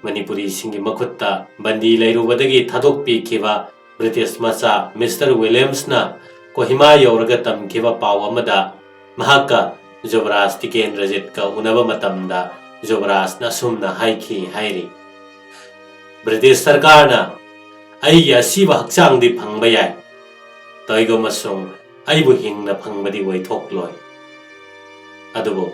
ꯃꯅꯤꯄꯨꯔꯤꯁꯤꯡꯒꯤ ꯃꯈꯨꯠꯇ ꯕꯟꯗꯤ ꯂꯩꯔꯨꯕꯗꯒꯤ ꯊꯥꯗꯣꯛꯄꯤꯈꯤꯕ ꯕ꯭ꯔꯤꯇꯤꯁ ꯃꯆꯥ ꯃꯤꯁꯇꯔ ꯋꯤꯂꯤꯌꯝꯁꯅ ꯀꯣꯍꯤꯃꯥ ꯌꯧꯔꯒ ꯇꯝꯈꯤꯕ ꯄꯥꯎ ꯑꯃꯗ ꯃꯍꯥꯛꯀ ꯖꯨꯕꯔꯥꯖ ꯇꯤꯀꯦꯟꯗ꯭ꯔꯖꯤꯠꯀ ꯎꯅꯕ ꯃꯇꯝꯗ ꯖꯨꯕꯔꯥꯖꯅ ꯑꯁꯨꯝꯅ ꯍꯥꯏꯈꯤ ꯍꯥꯏꯔꯤ, "ꯕ꯭ꯔꯤꯇꯤꯁ ꯁꯔꯀꯥꯔꯅ ꯑꯩꯒꯤ ꯑꯁꯤꯕ ꯍꯛꯆꯥꯡꯗꯤ ꯐꯪꯕ ꯌꯥꯏ, ꯇꯧꯏꯒꯨꯝꯕꯁꯨꯡ ꯑꯩꯕꯨ ꯍꯤꯡꯅ ꯐꯪꯕꯗꯤ ꯑꯣꯏꯊꯣꯛꯂꯣꯏ꯫ ꯑꯗꯨꯕꯨ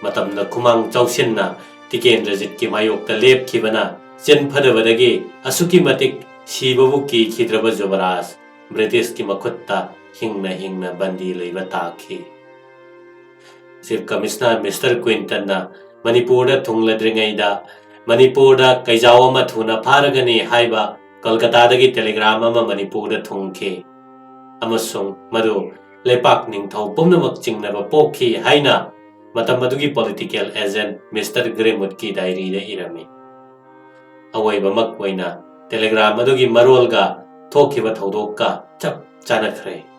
ꯃꯇꯝꯅ ꯈꯨꯃꯥꯡ ꯆꯥꯎꯁꯤꯟꯅ ꯇꯤꯀꯦꯟꯗ꯭ꯔꯖꯤꯠꯀꯤ ꯃꯥꯌꯣꯛꯇ ꯂꯦꯞꯈꯤꯕꯅ ꯆꯦꯟꯐꯗꯕꯗꯒꯤ ꯑꯁꯨꯛꯀꯤ ꯃꯇꯤꯛ ꯁꯤꯕꯕꯨ ꯀꯤꯈꯤꯗ꯭ꯔꯕ ꯖꯨꯕꯔꯥꯖ ꯕ꯭ꯔꯤꯇꯤꯁꯀꯤ ꯃꯈꯨꯠꯇ ꯍꯤꯡꯅ ꯍꯤꯡꯅ ꯕꯟꯗꯤ ꯂꯩꯕ ꯇꯥꯈꯤ꯫" ꯆꯤꯐ ꯀꯃꯤꯁꯅꯔ ꯃꯤꯁꯇꯔ ꯀ꯭ꯋꯤꯟꯇꯟꯅ ꯃꯅꯤꯄꯨꯔꯗ ꯊꯨꯡꯂꯗ꯭ꯔꯤꯉꯩꯗ ꯃꯅꯤꯄꯨꯔꯗ ꯀꯩꯖꯥꯎ ꯑꯃ ꯊꯨꯅ ꯐꯥꯔꯒꯅꯤ ꯍꯥꯏꯕ ꯀꯜꯀꯇꯥꯗꯒꯤ ꯇꯦꯂꯤꯒ꯭ꯔꯥꯝ ꯑꯃ ꯃꯅꯤꯄꯨꯔꯗ ꯊꯨꯡꯈꯤ ꯑꯃꯁꯨꯡ ꯃꯗꯨ ꯂꯩꯄꯥꯛ ꯅꯤꯡꯊꯧ ꯄꯨꯝꯅꯃꯛ ꯆꯤꯡꯅꯕ ꯄꯣꯛꯈꯤ ꯍꯥꯏꯅ ꯃꯇꯝ ꯑꯗꯨꯒꯤ ꯄꯣꯂꯤꯇꯤꯀꯦꯜ ꯑꯦꯖꯦꯟꯠ ꯃꯤꯁꯇꯔ ꯒ꯭ꯔꯦꯃꯨꯠꯀꯤ ꯗꯥꯏꯔꯤꯗ ꯏꯔꯝꯃꯤ꯫ ꯑꯋꯣꯏꯕꯃꯛ ꯑꯣꯏꯅ ꯇꯦꯂꯤꯒ꯭ꯔꯥꯝ ꯑꯗꯨꯒꯤ ꯃꯔꯣꯜꯒ ꯊꯣꯛꯈꯤꯕ ꯊꯧꯗꯣꯛꯀ ꯆꯞ ꯆꯥꯅꯈ꯭ꯔꯦ꯫